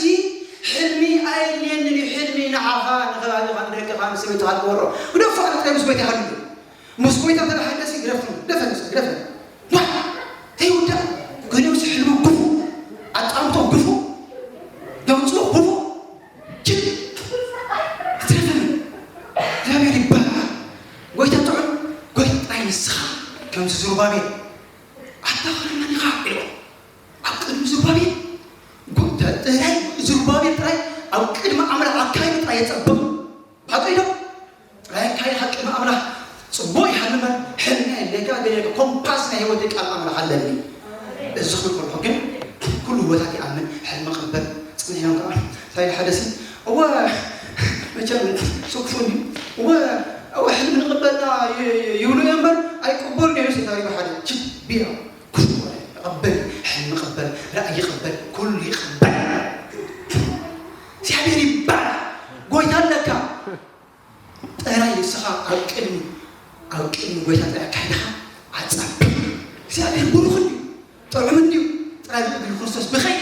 ሕልሚ ኣየድልየንን እዩ። ሕልሚ ንዓኻ ንኸባቢኻ ንደቅኻ ንሰበይትኻ ትገብሮ። ግደፎ ኣነ ጥራይ ምስ ጎይታ ይሃሉ። ምስ ጎይታ እንተ ደኣ ሃልየሲ ግደፍኒ ግደፈኒ ግደፈኒ። ዋ ተይውዳእ ገሊኦም ሕልሞም ክፉእ ኣጣምቶም ክፉእ ደምፅኡ ክፉእ ችል ትረፍን እግዚኣብሔር ይባረክ። ጎይታ ጥዑም ጎይታ ጥራይ ንስኻ ከምዚ ዝሩባቤል ኣታ ኸለመን ኢኻ ኢልዎ ኣብ ቅድሚ ዝሩባቤል ጎይታ ጥራይ ዝሩባቤል ጥራይ ኣብ ቅድሚ ኣምላኽ ኣካይዱ ጥራይ የጸብቕ። ሓቂ ዶ? ጥራይ ኣካይድካ ቅድሚ ኣምላኽ ጽቡቕ ይሃልመን ሕልሚ ኣለካ ገለካ ኮምፓስ ናይ ህይወተይ ቃል ኣምላኽ ኣለኒ። እዚ ክብል ከለኹ ግን ኩሉ ህይወታት ይኣምን ሕልሚ ቅበል ጽኒሕና ከዓ እንታይ ኢሉ ሓደ ሲ እወ መቸም ስክፉ እንዲ እወ እወ ሕልሚ ንቅበልና ይብሉ እዮም እምበር ኣይቅበሉን እዮም ሲ ተሪባ ሓደ ችት ቢያ ይቕበል ሕልሚ ይቕበል ራእይ ይቕበል ኩሉ ይቕበል እግዚኣብሔር ይባል ጎይታ ኣለካ ጥራይ ንስኻ ኣብ ቅድሚ ኣብ ቅድሚ ጎይታ ጥራይ ኣካይድኻ ኣጸቢ እግዚኣብሔር ብሩኽ እንድዩ ጥዑም እንድዩ ጥራይ ብእግሪ ክርስቶስ ብኸይ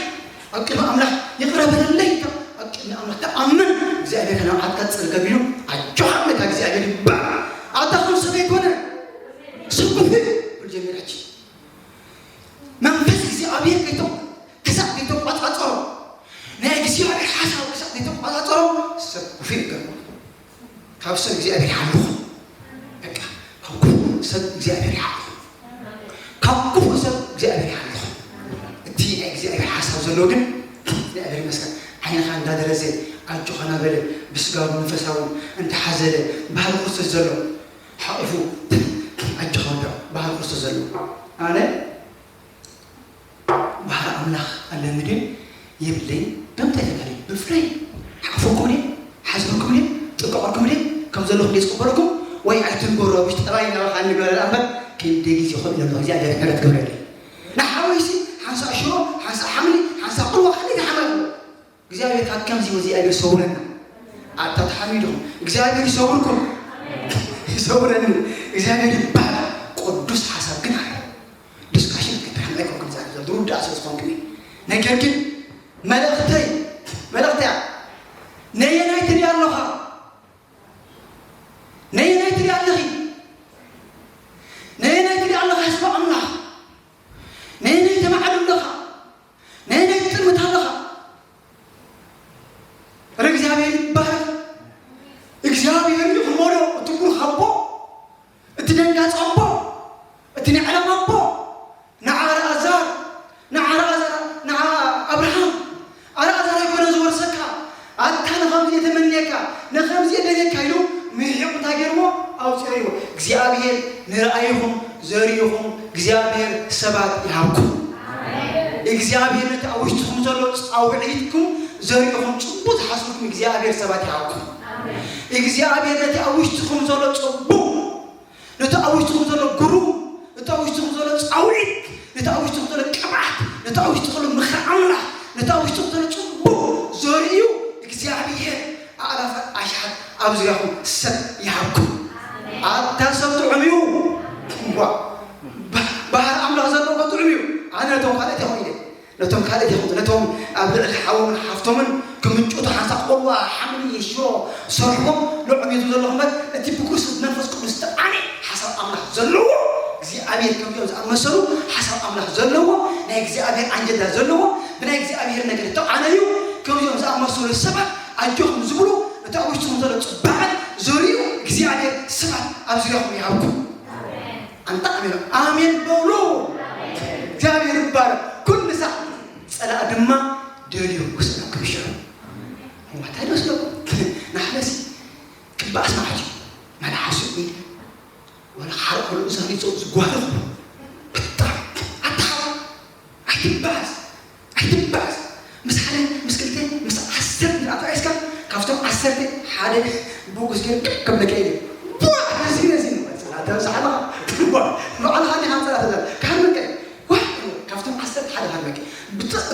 ኣብ ቅድሚ ኣምላኽ ይቕረ በለለይ ኢልካ ኣብ ቅድሚ ኣምላኽ ተኣምን እግዚኣብሔር ከነብዓትካ ጸልከ ቢሉ ኣጆኻ ነታ እግዚኣብሔር ይባል ኣታ ከም ሰብ ኣይኮነ ሰብ ክፉእ ክብል ጀሚራች መንፈስ እግዚኣብሔር ከይተው ክሳዕ ዘይተቋጻጸሮ ናይ እግዚኣብሔር ሓሳብ ክሳዕ ዘይተቋጻጸሮ ሰብ ክፉእ ይገርሞ ካብ ሰብ እግዚኣብሔር ይሓልኹ በቃ ካብ ክፉእ ሰብ እግዚኣብሔር ይሓልኹ ካብ ክፉእ ሰብ እግዚኣብሔር ይሓልኹ እቲ ናይ እግዚኣብሔር ሓሳብ ዘሎ ግን እግዚኣብሔር ይመስገን ዓይንኻ እንዳደረዘ ኣጆኻ ናበለ ብስጋዊ መንፈሳዊ እንተሓዘለ ባህሪ ክርስቶስ ዘሎ ሓቂፉ ኣጆኻ ወዳ ባህሪ ክርስቶስ ዘሎ ኣነ ባህሪ ኣምላኽ ኣለኒ ድዩ የብለይን? ብምንታይ ተጋልዩ? ብፍረይ ሓፈኩም ድየ? ሓስበኩም ድየ? ጥንቀቐኩም ድየ? ከም ዘለኹም ድየ ዝቕበለኩም? ወይ ኣይትንገሮ ብሽ ጠባይ ናባኻ እንገበረ እምበር ክንደይ ግዜ ኮፍ ኢለ ኣለኹ እግዚኣብሔር ምሕረት ግበረለይ። ንሓወይሲ ሓንሳእ ሽሮ፣ ሓንሳእ ሓምሊ፣ ሓንሳእ ቁልዋ ክንደይ ዝሓመለ እግዚኣብሔር ካብ ከምዚ እግዚኣብሔር ይሰውረና። ኣታ ተሓሚድኹም እግዚኣብሔር ይሰውርኩም ይሰውረኒ እግዚኣብሔር ይባል ቅዱስ ሓሳብ ግን ኣለ ዲስካሽን ክትሕን ኣይኮንኩም ዛሬ ዘሎ ዝርዳእ ስለ ዝኾንኩም እዩ። ነገር ግን መልእኽተይ መልእኽተያ ነየናይ ትሪኢ ኣለኻ? ነየናይ ትሪኢ ኣለኺ? ኣውፅኦ ይዎ እግዚኣብሔር ንረኣይኹም ዘርእኹም እግዚኣብሔር ሰባት ይሃብኩም። እግዚኣብሔር ነቲ ኣብ ውሽጥኹም ዘሎ ፃውዒትኩም ዘርእኹም ፅቡቅ ሓስብኩም እግዚኣብሔር ሰባት ይሃብኩም። እግዚኣብሔር ነቲ ኣብ ውሽጥኹም ዘሎ ፅቡቅ ነቲ ኣብ ውሽጥኹም ዘሎ ግሩም ነቲ ኣብ ውሽጥኹም ዘሎ ፃውዒት ነቲ ኣብ ውሽጥኹም ዘሎ ቅብዓት ነቲ ኣብ ውሽጥኹም ዘሎ ምኽሪ ኣምላኽ ነቲ ኣብ ውሽጥኹም ዘሎ ፅቡቅ ዘርእዩ እግዚኣብሔር ኣእላፋት ኣሽሓት ኣብ ዙርያኹም ሰብ ይሃብኩም። ኣታ ሰብ ጥዑም እዩ። እዋ፣ ባ- ባህሪ ኣምላኽ ዘለዎ ጥዑም እዩ። ኣነ ነቶም ካልኦት ይኹን ኢለ ነቶም ካልኦት ይኹን ነቶም ኣብ ልዕሊ ሓዎምን ሓፍቶምን ክምንጭቱ ሓንሳብ ቆልዋ ሓምሊ ሽሮ ሰርሕዎም ንዕም እዩ ዘለኹ እምበር እቲ ብክርስቶስ መንፈስ ቅዱስ ተዓነ ሓሳብ ኣምላኽ ዘለዎ እግዚኣብሔር ከምዚኦም ዝኣመሰሉ ሓሳብ ኣምላኽ ዘለዎ ናይ እግዚኣብሔር ኣንጀዳ ዘለዎ ብናይ እግዚኣብሔር ነገር ተዓነዩ ከምዚኦም ዝኣመሰሉ ሰባት ኣጆኹም ዝብሉ እቲ ኣብ ውሽጥኹም ዘሎ ፅባቐ ዘርእዩ እግዚኣብሔር ሰባት ኣብ ዙርያኹም ይሃብኩም። ኣንታ ኣሜን ኣሜን በሉ። እግዚኣብሔር ይባረክ። ኩሉ ሳዕ ፀላእ ድማ ደልዩ ክስእነኩም ይሽዑ እዋታይ ደስለኩም ንሓደሲ ክበኣስ ማለት እዩ። መልሓሱ ኢል ወላ ሓር ከሉ እዛኒ ዞ ዝጓረፍ ብጣዕሚ ኣታ ኣይትበኣስ ኣይትበኣስ ምስ ሓደ ምስ ክልተ ምስ ዓሰርተ ኣተኣይስካ ካብቶም ዓሰርተ ሓደ ብጉስ ገይሩ ክብለካ ኢለ ቡዕ ነዚ ነዚ ንበል ሰላተ ብዝሓለኻ ንባዕልኻ ዲኻ ፀላተ ዘር ካህመልካ ዋ ካብቶም ዓሰርተ ሓደ ካህመልካ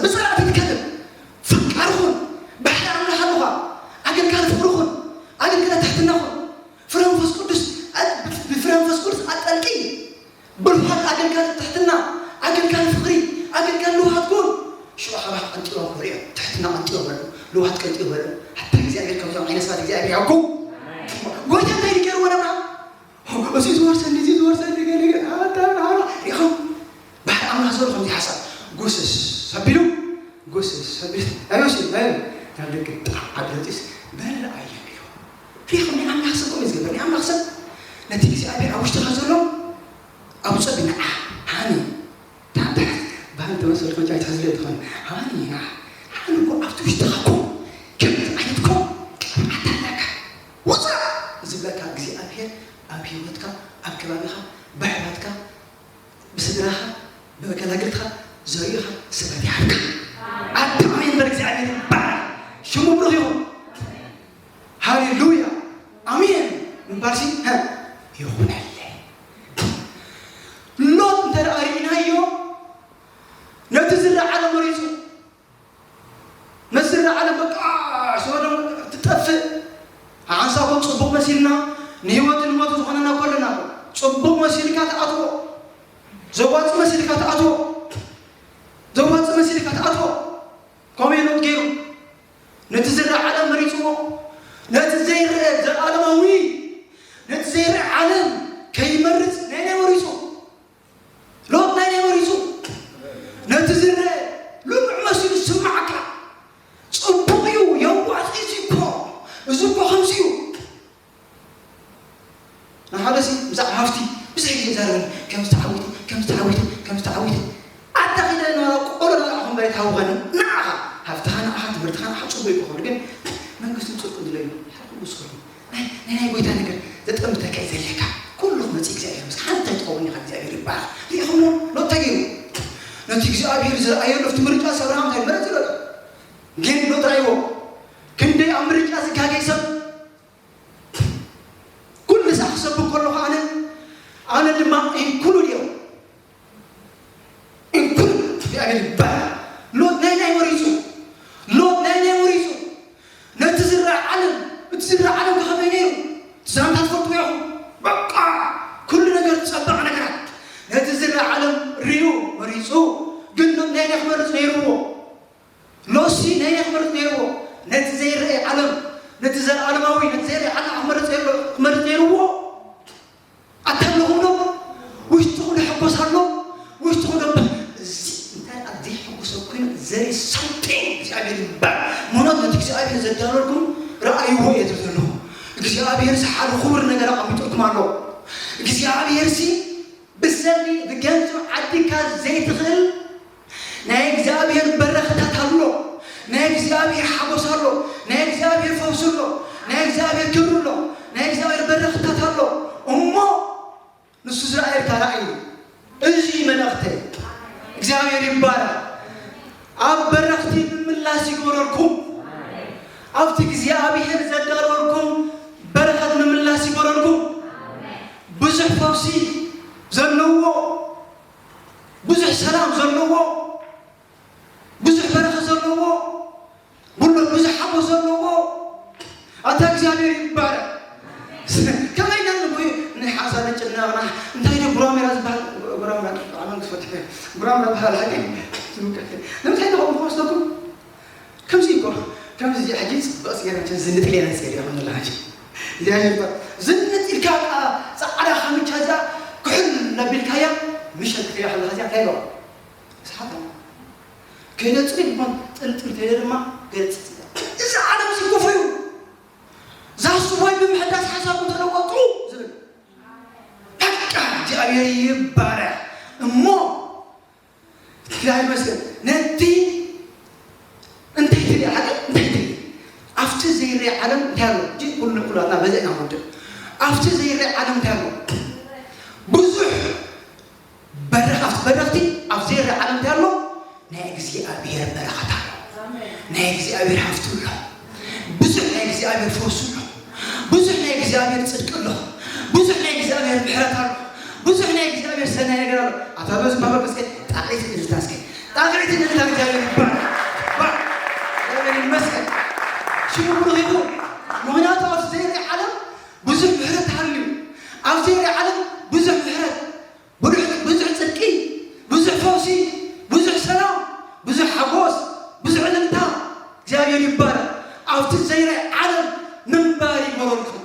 ብፀላእቲ ትከትል ፈቃር ኹን ባሕሪ ኣምላኽ ኣለኻ ኣገልጋሊ ፍቅሪ ኹን ኣገልጋሊ ትሕትና ኹን ፍረ መንፈስ ቅዱስ ብፍረ መንፈስ ቅዱስ ኣጠልቂ ብልሃት ኣገልጋሊ ትሕትና ኣገልጋሊ ፍቅሪ ኣገልጋሊ ልውሃት ኩን ሽዑ ሓባክ ቀንጢሮም ክብሪኦም ትሕትና ቀንጢሮ በሉ ልውሃት ቀንጢሮ በሉ ኣታ እግዚኣብሔር ከምዞም ዓይነት ሰባት እግዚኣብሔር ያኩ ጎይታ እንታይ ይገርዎ ነብራ እዚ ዝወርሰኒ እዚ ዝወርሰኒ ገለ ገለ ኣታ ናራ ሪኹም ባሕሪ ኣምላኽ ዘሎ ከምዚ ሓሳብ ጎስስ ኣቢሉ ጎስስ ኣቢሉ ኣዮሲ ናይ ናብ ደገ ጣዕ ኣድረጢስ በለ ኣየም ኢሉ ሪኹም ናይ ኣምላኽ ሰብ ከምዚ ዝገብር ናይ ኣምላኽ ሰብ ነቲ እግዚኣብሔር ኣብ ውሽጥኻ ዘሎ ኣውፅእ ብንዓ ሃኒ ታሕታሕት ባህን ተመሰልኩ መጫ ኣይትሕዝለ ትኾን ሃኒ ና ሃኒ እኮ ኣብቲ ውሽጥኻ እኮ ከምዚ ዓይነት እኮ ቅብዓት ኣለካ ውፃእ ዝብለካ እግዚኣብሔር ኣብ ህይወትካ ኣብ ከባቢኻ ብኣሕዋትካ ብስድራኻ ብመገላግልትኻ ዘርእኻ ስበት ይሃብካ ኣዳም የንበር እግዚኣብሔር ይባል ሽሙ ብሩኽ ይኹን ሃሌሉያ ኣሜን ምባልሲ ይኹነለይ ሎጥ እንተ ደኣ ርኢናዮ ነቲ ዝረዓለ መሪፁ ነቲ ዝረዓለ በቃ ሶዶም ትጠፍእ ሓንሳብ ኮን ፅቡቕ መሲልና ንህይወት ንሞት ዝኾነና ኮለና ፅቡቕ መሲልካ ትኣትዎ ዘዋፅ መሲልካ ትኣትዎ ዘዋፅ መሲልካ ትኣትዎ ከምኡ ሎጥ ገይሩ ነቲ ዝረዓለ መሪፅዎ ነቲ ዘይረአ ዘለኣለማዊ ነቲ ዘይረአ ዓለም ከይመርፅ ናይ ናይ መሪፁ ሎጥ ናይ ናይ መሪፁ ነቲ ዝረአ ልምዕ መሲሉ ዝስማዓካ ፅቡቕ እዩ የዋፅእ እዚ እኮ እዚ እኮ ከምዚ እዩ ንሓደሲ ብዛዕባ ሃፍቲ ብዙሕ ግዜ ይዛረበኒ ከም ዝተዓዊተ ከም ዝተዓዊተ ከም ዝተዓዊተ ኣታ ኺደ ንባላ ቆሎ ንባላ ከም በላይ ታውኸኒ ንዓኻ ሃፍትኻ ንዓኻ ትምህርትኻ ንዓኻ ፅቡቅ ይኮኑ ግን መንግስትን ፅድቅን ዝለዩ ሓደ ኩሉ ዝኸዱ ናይ ናይ ናይ ጎይታ ነገር ዘጠምተካ እዩ ዘድልየካ ኩሉ ክመፅእ እግዚኣብሔር ምስ ሓንቲ ኣይትኸውን ኢኻ እግዚኣብሔር ይባሃል ሪኢኹሞ ሎጥ ተገይሩ ነቲ እግዚኣብሔር ዝረኣየሉ ኣብቲ ምርጫ ሰብርሃም እንታይ መረፅ ይበለ ግን ሎጥ ራእይዎ ክንደይ ኣብ ምርጫ ዝጋገይ ሰብ ኩሉ ሳዕ ክሰብክ ከለኹ ኣነ ኣነ ድማ ኢንክሉድ እዮም ኢንክሉድ እግዚኣብሔር ይባል ሎጥ ናይ ናይ ወሪፁ ሎጥ ናይ ናይ ወሪፁ ነቲ ዝረአ ዓለም እቲ ዝረአ ዓለም ከኸመይ ነይሩ ዛንታ ትፈልጡ ኢኹም በቃ ኩሉ ነገር ዝፀበቐ ነገራት ነቲ ዝረአ ዓለም ርዩ መሪፁ ግን ሎጥ ናይ ናይ ክመርፅ ነይርዎ ሎሲ ነየይ ክመርፅ ነይርዎ ነቲ ዘይረአ ዓለም ነቲ ዘለኣለማዊ ነቲ ዘይረአ ዓለም ክመርፅ ነይርዎ ኣታ ኣለኹም ዶ ውሽጥኹ ንሕጎስ ኣሎ ውሽጥኹ ዶ እዚ እንታይ ኣብ ዘይሕጎሰ ኮይኑ ዘሪ ሳምቲንግ እግዚኣብሔር ይባል ምኖት ነቲ እግዚኣብሔር ዘዳለልኩም ረኣይዎ እየ ዝብል ዘለኹ እግዚኣብሔር ሓደ ክቡር ነገር ኣቐሚጡልኩም ኣሎ እግዚኣብሔር ሲ ብሰልዲ ብገንዘብ ዓዲግካ ዘይትኽእል ናይ እግዚኣብሔር በረኽታት ኣሎ ናይ እግዚኣብሔር ሓጎስ ኣሎ ናይ እግዚኣብሔር ፈውሲ ኣሎ ናይ እግዚኣብሔር ክብሪ ኣሎ ናይ እግዚኣብሔር በረኽታት ኣሎ ይባረኽ። ኣብ በረኽቲ ምምላስ ይግበረልኩም። ኣብቲ እግዚኣብሔር ዘዳለወልኩም በረኸት ምምላስ ይግበረልኩም። ብዙሕ ፈውሲ ዘለዎ፣ ብዙሕ ሰላም ዘለዎ፣ ብዙሕ በረኸት ዘለዎ፣ ብሎ ብዙሕ ሓጎስ ዘለዎ ኣታ እግዚኣብሔር ይባረክ። ከመይ ኢና ንጎዩ? ናይ ሓሳብ ጭናቕና እንታይ ዶ ጉራሜራ ዝበሃል? ጉራሜራ ብጣዕሚ ክፈትሕ ጉራሜራ ዝበሃል ሓቂ ንምንታይ ንኸም ክወስደኩም? ከምዚ እኮ ከምዚ ሕጂ ጽብቕ ስገር መቸን ዝንጥል የለን ስገር ይኹን ዘለካ እንጂ እግዚኣብሔር ይባረክ። ዝንጥ ኢልካ በቃ ጻዕዳ ካምቻ እዚኣ ክሕል ነቢልካያ ምሸት ክትሪኣ ከለካ እዚኣ እንታይ ኣለዋ? ሰሓታ ከይነጽሪ እኳ ጥልጥል ከይደ ድማ ገጽ እዚ ዓለም ዝጎፈዩ ዛሱ ወይ ብምሕዳስ ሓሳቡ ተለወጡ ዝብል በቃ እግዚኣብሔር ይባረክ። እሞ ትግራይ መስል ነቲ እንታይ ትሪኢ ዓለም እንታይ ትሪኢ ኣብቲ ዘይርአ ዓለም እንታይ ኣሎ? እጂ ኩሉ ኩላትና በዚ ኢና ንወድእ። ኣብቲ ዘይርአ ዓለም እንታይ ኣሎ? ብዙሕ በረኽ ኣብቲ በረኽቲ ኣብ ዘይርአ ዓለም እንታይ ኣሎ? ናይ እግዚኣብሔር በረኸት ኣሎ። ናይ እግዚኣብሔር ሃፍቲ ኣሎ። ብዙሕ ናይ እግዚኣብሔር ፈውሲ ኣሎ። ብዙሕ ናይ እግዚኣብሔር ጽድቂ ኣሎ። ብዙሕ ናይ እግዚኣብሔር ምሕረት ኣሎ። ብዙሕ ናይ እግዚኣብሔር ሰናይ ነገር ኣሎ። ኣታ በዚ ማህበር እስከ ጣቕዒት እልልታ እስከ ጣቕዒት እልልታ እግዚኣብሔር ይባረክ። ባ- እግዚኣብሔር ይመስገን። ሽሙ ብሩኽ ይኹን። ምኽንያቱ ኣብ ዘይርአ ዓለም ብዙሕ ምሕረት ኣሎ። ኣብ ዘይርአ ዓለም ብዙሕ ምሕረት ብዙሕ ብዙሕ ጽድቂ፣ ብዙሕ ፈውሲ፣ ብዙሕ ሰላም፣ ብዙሕ ሓጎስ፣ ብዙሕ እልልታ እግዚኣብሔር ይባረክ። ኣብቲ ዘይርአ ዓለም ምንባር ይግበረልኩም።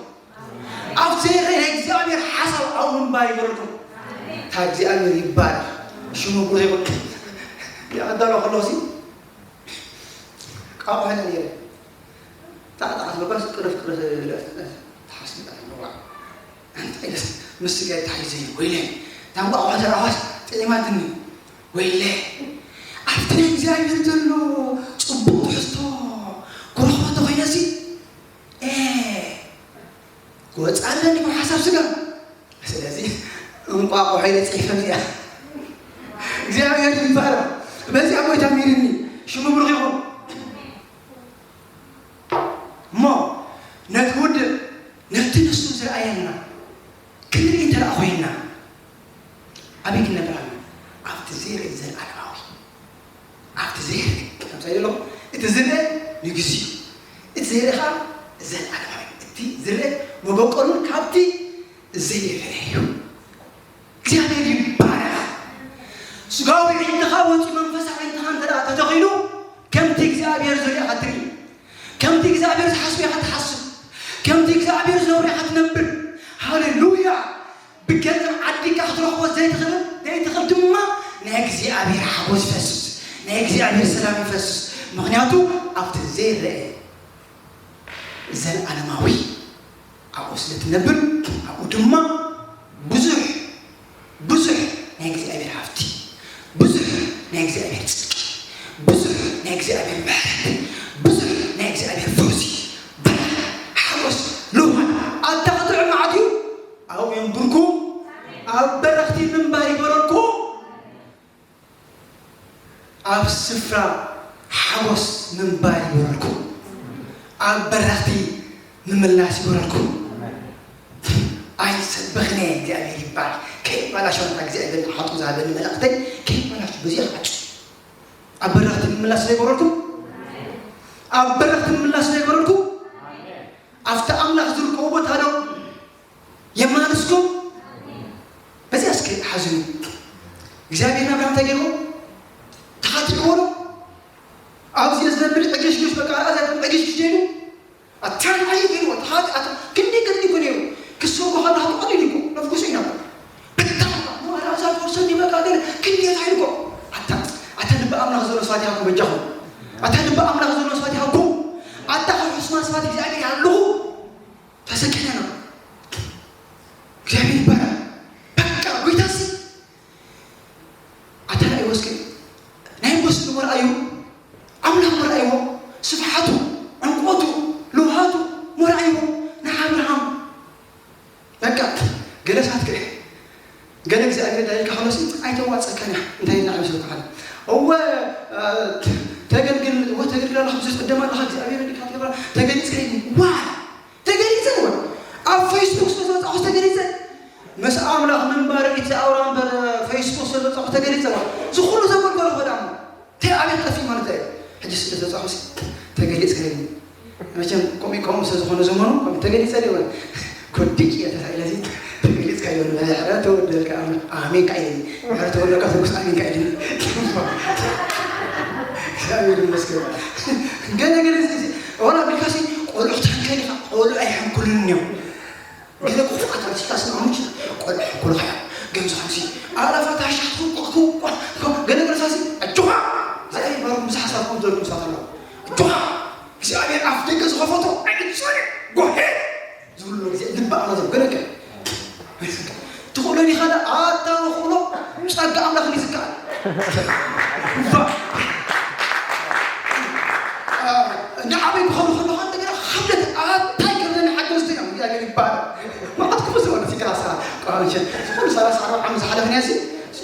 ኣብ ዘይርአ ናይ እግዚኣብሔር ሓሳብ ኣብኡ ምንባር ይግበረልኩም። እታ እግዚኣብሔር ይባረክ። ሽሙ ብሩኽ ይኹን። ይቐዳሎ ከለኹ ሲ ቃቑ ሄለ ነይረ። ጣዕጣዕ ዝበልኳስ ቅርፍ ቅርፍ ኢለ ተሓሲበ ኣለዋ። እንታይ ደስ ምስ ስጋይ ተሓይዘ እዩ። ወይለ፣ እታ እንቋቑሖ ተረኣኻስ ጥዒማትኒ። ወይለ፣ ኣብቲ ናይ እግዚኣብሔር ዘሎ ጽቡቕ ትሕዝቶ ክረኽቦ እንተኾይነሲ፣ ኤ፣ ክወጽእ ኣለኒ ካብ ሓሳብ ስጋ። ስለዚ እንቋቑሖ ኢለ ጽሒፈ እዚኣ። እግዚኣብሔር ይባረክ። በዚኣ ጎይታ ሚርኒ ሽሙ ብሩኽ ይኹን። እሞ ነቲ ውድብ ነቲ ንሱ ዝረኣየና ክንርኢ እንተ ደኣ ኮይንና ኣበይ ክንነብር ኣለና? ኣብቲ ዘይርእ ዘለኣለማዊ ኣብቲ ዘይርእ ከምሳይ ዘለኹ እቲ ዝርእ ንግዜኡ እቲ ዘይርእ ከዓ ዘለኣለማዊ እቲ ዝርእ መበቆሉን ካብቲ ዘይርእ እዩ። እግዚኣብሔር ይባረክ። ስጋዊ ዒንትኻ ወፂኡ መንፈሳዊ ዒንትኻ እንተ ደኣ ተተኺሉ ከምቲ እግዚኣብሔር ዝሪኦ ኢኻ ትርኢ። ከምቲ እግዚኣብሔር ዝሓስቦ ኢኻ ትሓስብ። ከምቲ እግዚኣብሔር ዝነብሮ ኢኻ ትነብር። ሃሌሉያ። ብገንዘብ ዓዲግካ ክትረኽቦ ዘይትኽእል ዘይትኽእል ድማ ናይ እግዚኣብሔር ሓጎስ ይፈስስ። ናይ እግዚኣብሔር ሰላም ይፈስስ። ምኽንያቱ ኣብቲ ዘይረአ ዘለኣለማዊ ኣብኡ ስለ ትነብር ኣብኡ ድማ ብዙሕ ብዙሕ ናይ እግዚኣብሔር ሃፍቲ ብዙሕ ናይ እግዚኣብሔር ጽድቂ ብዙሕ ናይ እግዚኣብሔር ምሕረት ብዙሕ ናይ እግዚኣብሔር ፈውሲ በረኸት ሓጎስ ልውሃት ኣታ ክትርዕ መዓት እዩ። ኣብኡ የንብርኩ ኣብ በረኽቲ ምንባር ይበረልኩ። ኣብ ስፍራ ሓጎስ ምንባር ይበረልኩ። ኣብ በረኽቲ ምምላስ ይበረልኩ። ኣይሰበኽነ እግዚኣብሔር ይባል ከይባላሸወና እግዚኣብሔር ሓጡ ዝሃበኒ መልእኽተይ ከይባላሽ በዚ ሓጩ ኣብ በረኽቲ ምምላስ ዘይበረልኩ ኣብ በረኽቲ ምምላስ ዘይበረልኩ ኣብቲ ኣምላኽ ዝርከቡ ቦታ ዶ የማልስኩም በዚኣ እስከ ሓዝኑ እግዚኣብሔር ናብርሃም እንታይ ገይርዎ ተኻትዕዎ ዶ ኣብዚ ዝነብር ዕግሽግሽ በቃ ራእዛ ዕግሽግሽ ደይሉ ኣታ ንዓይ ገይርዎ ተኻትዕ ኣታ ክንደይ ገድሊ እኮ ነይሩ ክሰብሮ ከላ ክቐሊል እኮ ነፍኩሱ ኢና ብታ ራእዛ ፈርሰኒ በቃ ገለ ክንደይ ታይልኮ ኣታ ኣታ ልቢ ኣምላኽ ዘሎ ሰባት ይሃብኩም በጃኹም ኣታ ልቢ ኣምላኽ ዘሎ ሰባት ይሃብኩም ኣታ ካብ ሕሱማት ሰባት እግዚኣብሔር ይሃልኹ ተሰኪዕና ኢና እግዚኣብሔር ይባረክ በቃ ጎይታሲ ኣታ ራእይዎ እስኪ ናይ ሞስሊ መርኣዩ ኣምላኽ መርኣይዎ ስፍሓቱ ዕንቆቱ ልውሃቱ መርኣይዎ ንኣብርሃም በቃ ገለ ሰባት ከ ገለ እግዚኣብሔር ዳይካ ከሎሲ ኣይተዋፀካን እያ። እንታይ ኢልና መስለኩም ሓደ? እወ፣ እ፣ ተገልግል፣ እወ፣ ተገልግል ኣለኻ፣ ብዙሕ ትቅደም ኣለኻ፣ እግዚኣብሔር እንዲካ ትገብራ፣ ተገሊጽ ከይኒ። ዋ! ተገሊጸ እወ። ኣብ ፌስቡክ ስለ ዝወጻኹ ተገሊጸ። ምስ ኣምላኽ ምንባር እቲ ኣውራ እምበር ፌስቡክ ስለ ዝወጻኹ ተገሊጸ እወ። ዝኹሉ ዘገልገሉ ወዳሞ። እንታይ ኣቤት ጠፊእ ማለት እዩ። ሕጂ ስለ ዝወጻኹ ሲ ተገሊጽ ከይኒ። መቸም ከምኡ ከምኡ ስለ ዝኾነ ዘመኑ ከምኡ ተገሊጸ ዶ ይበል? ኮዲክ እየ ተሳኢለ ሲ ተገሊጽካዮ ንበለ ሕረ ተወደልካ ኣምላኽ። ኣሜን ከ ኢለኒ። ሕረ ተወደልካ ተጉስ ኣሜን ከ ኢለኒ። እግዚኣብሔር ይመስገን። ገለ ገለ ሲ፣ ሲ፣ ወላ ቢልካ ሲ ቆልዑ ተንከሊኻ ቆልዑ ኣይሕንኩልን እዮም። ገለ ክፉኣት ኣንሲካ ስምዖም ይችላል። ቆልዑ ሕንኩልኻ እዮም። ገንዘኻ ሲ ኣላፋት ኣሻትኩም ቆ-፣ ቆ-፣ ቆ-፣ ቆ-፣ ገለ ገለ ሳሲ ኣጆኻ። እግዚኣብሔር ባርኩም ዝሓሳብኩም ዘለኩም ሰባት ኣለዉ። ኣጆኻ። እግዚኣብሔር ኣፍ ደገ ዝኸፈቶ ኣይዕጾን እዩ። ጎሄ። ዝብሉ ግዜ ልቢ ኣምላኽ ዘገረከ። ትኽእሎ ዲኻ? ኣታ ንኽእሎ ጸጋ ኣምላኽ እዩ ዝከኣል። ባ-፣ እ፣ ንዓበይ ክኸዱ ከለኻ እንደገና ክብደት ኣታ ይገብረኒ ሓገዝቲ እዮም። እግዚኣብሔር ይባረክ። መዓት ክፉ ዝበሉ ሲጋሳ ቋንሸ። ዝኾኑ ሰላሳ ኣርባዓ ዓመት ዝሓለፍና ሲ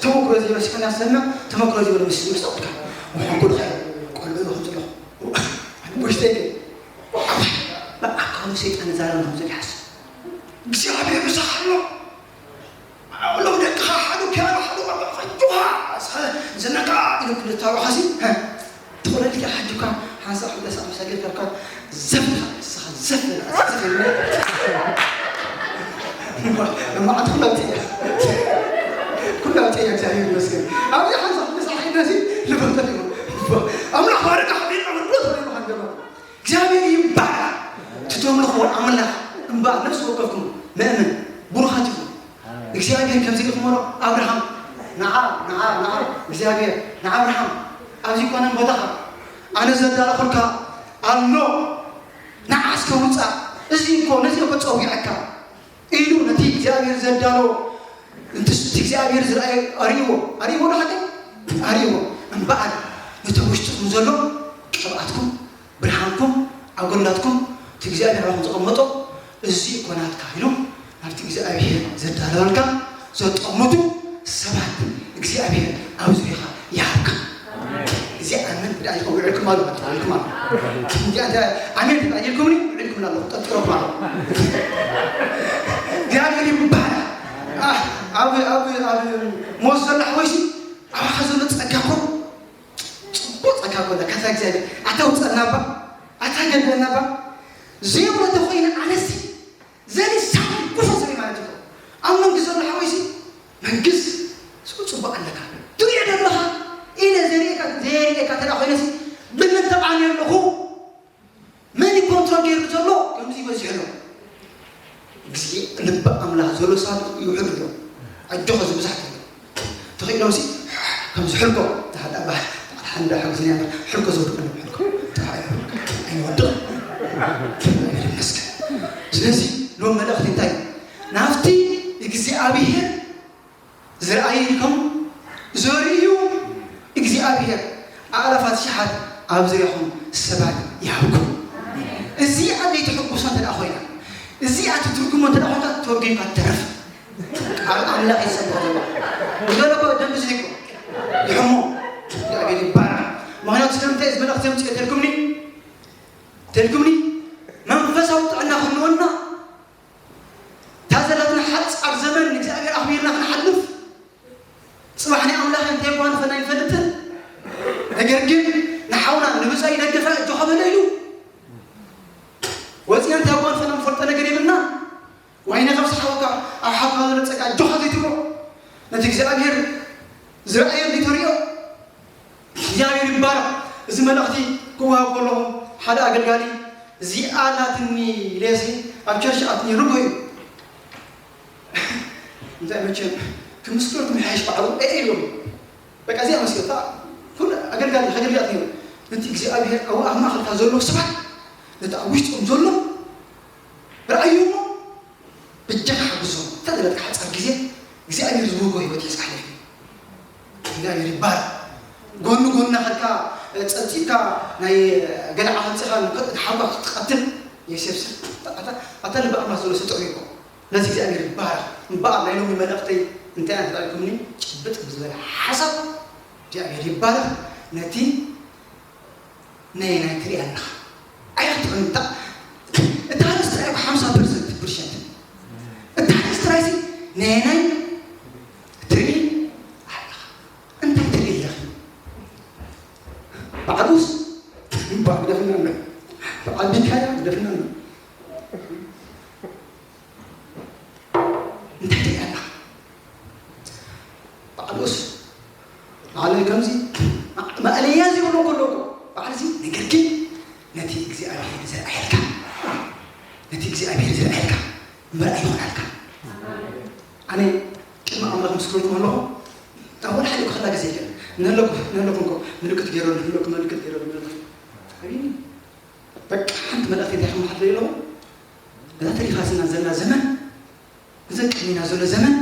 ተመክሮ ዝበሉ ሲፈና ሰምዕ ተመክሮ ዝበሉ ምስ ምስ ኦካ። ወሓንኩ ድኸ ቆልዑ ይኹን ዘለኹ። ውሽተይ ግን ኣካሉ ሰይጣን ዛረብ ነው ዝድሓስ። እግዚኣብሔር ምሳኻ ኣሎ። ኣሎ ደቅኻ ሓዱ ኪያኖ ሓዱ ቆልዑ ሓጁኻ ዝነጋ ኢሉ ክልታወኻሲ ትኾነልካ ሓጁካ ሓንሳብ ሓንሳብ ምሳጌር ከርካ ዘፍኻ ንስኻ ዘፍ ዘፍ ማዕት ኩላ ውፅያ ኩላ ውፅያ እግዚኣብሔር ይመስገን። ኣብዚ ሓንሳብ ምሳሓይናሲ ልበጠት ኣምላኽ ባረካ ሓቢርና ወዶ ተሪሉ ሃንገባ እግዚኣብሔር ይባረክ። እቲ ተምልኽዎ ኣምላኽ እምበኣር ነፍሲ ወከፍኩም ምእምን ብሩኻት ኢኹም። እግዚኣብሔር ከምዚ ኢልኩምሮ ኣብርሃም ንዓ ንዓ ንዓ እግዚኣብሔር ንኣብርሃም ኣብዚ ኮነን ቦታኻ ኣነ ዘዳለኹልካ ኣሎ ንዓ እስከ ውፃእ እዚ እኮ ነዚ እኮ ፀዊዐካ ኢሉ ነቲ እግዚኣብሔር ዘዳሎ እቲ እግዚኣብሔር ዝረኣየ ኣርእይዎ ኣርእይዎ ዶ ሓቀ ኣርእይዎ እምበኣር ነቲ ውሽጥኹም ዘሎ ቅብኣትኩም ብርሃንኩም ኣገልግሎትኩም እቲ እግዚኣብሔር ኣባኹም ዘቐመጦ እዚ እኮ ናትካ ኢሉ ናብቲ እግዚኣብሔር ዘዳለወልካ ዘጠምቱ ሰባት እግዚኣብሔር ኣብ ዙሪኻ ይሃብካ። እዚ ኣመን ብዳኢልኩም ውዕልኩም ኣሎ ውዕልኩም ኣሎ። እንዲ ኣንተ ኣሜን ተባኢልኩምኒ ውዕልኩም ኣሎ ጠርጥረኩም ኣሎ። እግዚኣብሔር ይባረክ። ኣብ ኣብ ኣብ ሞት ዘሎ ሓወይሲ ኣባኻ ዘሎ ጸጋኮ ጽቡቕ ጸጋ ኮነ ከታ እግዚኣብሔር ኣታ ውጸልና ባ ኣታ ገልበልና ባ ዘይብሎ ተኾይነ ኣነሲ ዘሊ ሳሚ ኩፎ ዘሊ ማለት እዩ። ኣብ መንግስቲ ዘሎ ሓወይሲ መንግስት ስለ ጽቡቕ ኣለካ ትሪኦ ዘለኻ ኢለ ዘርእየካ ዘየርእየካ ተዳ ኮይነሲ ብመን ተቃኒ ኣለኹ መን ኮንትሮል ገይሩ ዘሎ ከምዚ ይበዝሕ ኣሎ። ግዜ ልቢ ኣምላኽ ዘሎ ሳብ ይውሕድ ኣሎ። ኣጆኻ ዝብዛሕ ተሎ ተኽኢሎም ሲ ከም ዝሕልኮ ተሓዳ ባህ ሓንዳ ሕግዝን ያምር ሕልኮ ዘውድቅ ነው ሕልኮ ተሓ ኣይወድቅ ይመስገን። ስለዚ ሎም መልእኽቲ እንታይ ናብቲ እግዚኣብሔር ዝረኣዩ ኢልኩም ዘርእዩ እግዚኣብሔር ኣእላፋት ሽሓት ኣብ ዙሪያኹም ሰባት ይሃብኩም። እዚኣ ዘይትሕጉሶ እንተ ደኣ ኮይና እዚኣ ትትርጉሞ እንተ ደኣ ኮይንካ ተርጒምካ ትተርፍ። ቃል ኣምላኽ ይሰብሖ ዘሎ ዝበለኮ ደንብ ዝህጎ ይሕሞ እግዚኣብሔር ይባረክ። ምክንያቱ ስለምንታይ እዚ መልእኽቲ ዘምፅኦ ተልኩምኒ ተልኩምኒ መንፈሳዊ ጥዕና ክንወና እታ ዘላትና ሓጻር ዘመን ንእግዚኣብሔር ኣኽቢርና ክንሓልፍ ጽባሕ ናይ ኣምላኽ እንታይ ጓንፈና ይፈልጥን ነገር ግን ንሓውና ንብጻይ ደገፋ እጆ ከበለ ኢሉ ወፂና እንታይ ጓንፈና ንፈልጦ ነገር የብልና። ዋይነ ካብ ዝሓወካ ኣብ ሓካ ዘሎ ጸጋ እጆኻ ዘይትብሎ ነቲ እግዚኣብሔር ዝረኣዮ ዘይተሪኦ እግዚኣብሔር ይባረክ። እዚ መልእኽቲ ክወሃብ ከለኹ ሓደ ኣገልጋሊ እዚኣ ናትኒ ኢለሲ ኣብ ቸርች ኣትኒ ርጎ እዩ እንታይ መቸም ክምስክር ክምሓይሽ ባዕሉ እየ ኢሎም በቃ እዚኣ መስክርታ ኩሉ ኣገልጋሊ ከገልግላት ነይሩ ነቲ እግዚኣብሔር ኣብኡ ኣብ ማእኸልካ ዘሎ ስባት ነቲ ኣብ ውሽጦም ዘሎ ረኣዩ እሞ ብጃኻ ሓግዞም እንተ ዝበልካ ሓፃር ግዜ እግዚኣብሔር ዝብህጎ ህይወት እየ ዝሓለፍ እግዚኣብሔር ይባረክ ጎኑ ጎንና ከድካ ፀብፂብካ ናይ ገለ ዓመፅኻ ሓጓ ክትቀትል የሴብስ ኣታ ልቢ ኣምላኽ ዘሎ ስጥዑ ይኮ ነዚ እግዚኣብሔር ይባረክ እምበኣር ናይ ሎሚ መልእኽተይ እንታይ ኣትላልኩምኒ? ጭብጥ ብዝበለ ሓሳብ እግዚኣብሔር ይባረኽ። ነቲ ናይ ናይ ትርኢ ኣለኻ ኣይክትኾን እታ እታ ኣርእስቲ ጥራይ ሓምሳ ፐርሰንት ፐርሰንት እታ ኣርእስቲ ጥራይ ሲ ናይ ናይ ትርኢ ኣለኻ። እንታይ ትርኢ ኣለኺ? ባዕሉስ ባዕሉ ደፍና ኣሎ። ባዕሉ ቢካያ ደፍና ኣሎ። እንታይ ትርኢ ኣለኻ? ባዕሉስ ባዕሉ ከምዚ ማእለያ ዘይብሉ ከሎ እኮ ባዕሉ እዚ ነገር ግን ነቲ እግዚኣብሔር ዝረኣየልካ ነቲ እግዚኣብሔር ዝረኣየልካ ምርኣይ ይኾናልካ። ኣነ ቅድሚ ኣምላኽ ምስክረኩም ኣለኹ። ኣብ ወላ ሓደ ክላ ግዜ የለን። ነለኩ ነለኩ እኮ ምልክት ገይሩ ነለኩ ምልክት ገይሩ ነለኩ። በቃ ሓንቲ መልእኽቲ እንታይ ከመሓልፍ ኣለኹ? እዛ ተሪፋትና ዘላ ዘመን፣ እዚ ቅድሚና ዘሎ ዘመን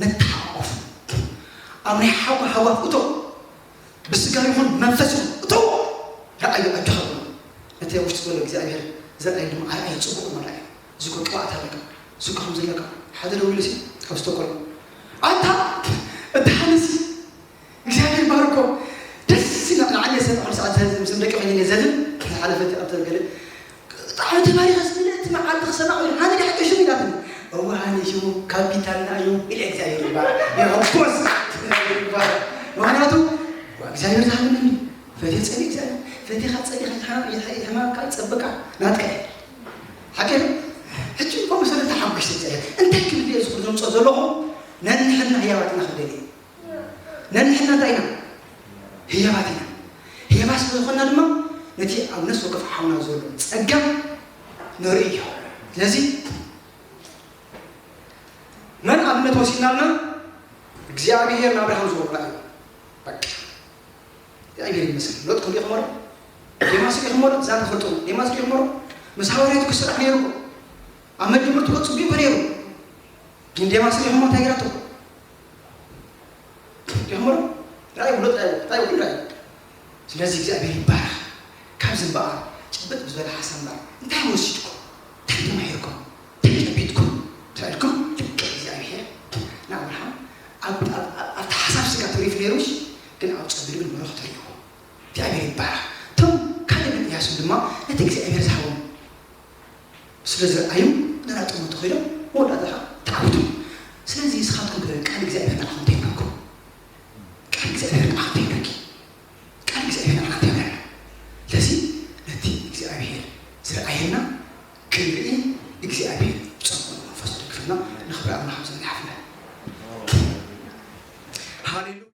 ነተሓቋቆፍ። ኣብ ናይ ሓጓ ሃጓፍ እቶ፣ ብስጋ ይኹን መንፈስ ይኹን እቶ፣ ረኣዩ ኣጆኻ በሎ። ነቲ ኣብ ውሽጢ ዘሎ እግዚኣብሔር ዘርኣዩ ድማ ኣርኣዩ፣ ጽቡቕ ድማ ረኣዩ። እዚ እኮ ቅብኣት ኣለካ፣ እዚ እኮ ከምዚ ኣለካ። ሓደ ደዊሉ ሲ ካብ ስቶኮልም፣ ኣታ እቲ ሓንሲ እግዚኣብሔር ባርኮ ደስ ኢላ ንዓኒ ሰብ ኩሉ ሰዓት ዘዝም ስም ደቂ ኮይነ ዘዝም ዝሓለፈት ኣብ ተገለ ብጣዕሚ ተባሪኸ ስለ እቲ መዓልቲ ክሰማዕ ወይ ሃኒ ዳሕቀ ሽሙ ኢላትኒ። እወ ሃኒ ሽሙ ካፒታልና እዩ ኢለ እግዚኣብሔር ይባረክ። የሆኮስ ይባረክ። ምክንያቱ እግዚኣብሔር ዝሃበኒ ፈትየ ጸሊ እግዚኣብሔር ፈትኻ ጸሊኻ ሕማምካ ይጸብቃ ናትካ እዩ። ሓቂ ነው። ሕጂ እኮ መሰለ ተሓጒሰ እግዚኣብሔር እንታይ ክብል እየ ዝኽእል ዘምፅኦ ዘለኹ ነንሕና ህያባት ኢና ክብል እየ ነንሕና እንታይ ኢና? ህያባት ኢና። ህያባት ስለ ዝኾንና ድማ ነቲ ኣብ ነፍሲ ወከፍ ሓውና ዘሎ ጸጋ ንርኢ እዩ። ስለዚ መን ኣብነት ወሲድናልና እግዚኣብሔር ንኣብርሃም ዝወቅላ እዩ። በቃ እግዚኣብሔር ይመስል። ሎጥ ከምኡ ይኽመሮ ዴማስ ይኽመሮ እዛ ተፈልጦ ዴማስ ይኽመሮ ምስ ሃዋርያቱ ክስራሕ ነይሩ እኮ ኣብ መጀመርትኡ ጽቡቅ ነይሩ። ግን ዴማስ ይኽሞ እንታይ ገራቶ ይኽሞ ራእይ ብሎ ራእይ ራእይ ስለዚ እግዚኣብሔር ይባረኽ። ካብዚ እምበኣር ጭብጥ ብዝበለ ሓሳብ እምበኣር እንታይ ወሲድኩም እንታይ ተማሂርኩም እንታይ ጨቢጥኩም ተልኩም ልክዕ እግዚኣብሔር ንኣብርሃም ኣብቲ ሓሳብ ስጋ ተሪፉ ነይሩ ግን ኣብ ጸቢሩ ግን መረኽ ተሪፉ እግዚኣብሔር ይባረኽ። እቶም ካልእ እያሱ ድማ ነቲ እግዚኣብሔር ዝሃቦም ስለ ዝረኣዩ ነራጥሞ ተኸይዶም መወዳእታ ተዓወቱ። ስለዚ ንስኻትኩም ከ ቃል እግዚኣብሔር ንዓኹም እንታይ ይብለኩም? ቃል እግዚኣብሔር ንዓኹም እንታይ ይብለኪ? ቃል እግዚኣብሔር ንዓና እንታይ ይብለና? ስለዚ ነቲ እግዚኣብሔር ዝረኣየና ክንርኢ እግዚኣብሔር ብጸጋ መንፈሱ ይደግፈና። ንኽብሪ ኣምላኽ ኣብ ዘመን ይሓፍና። ሃሌሉያ።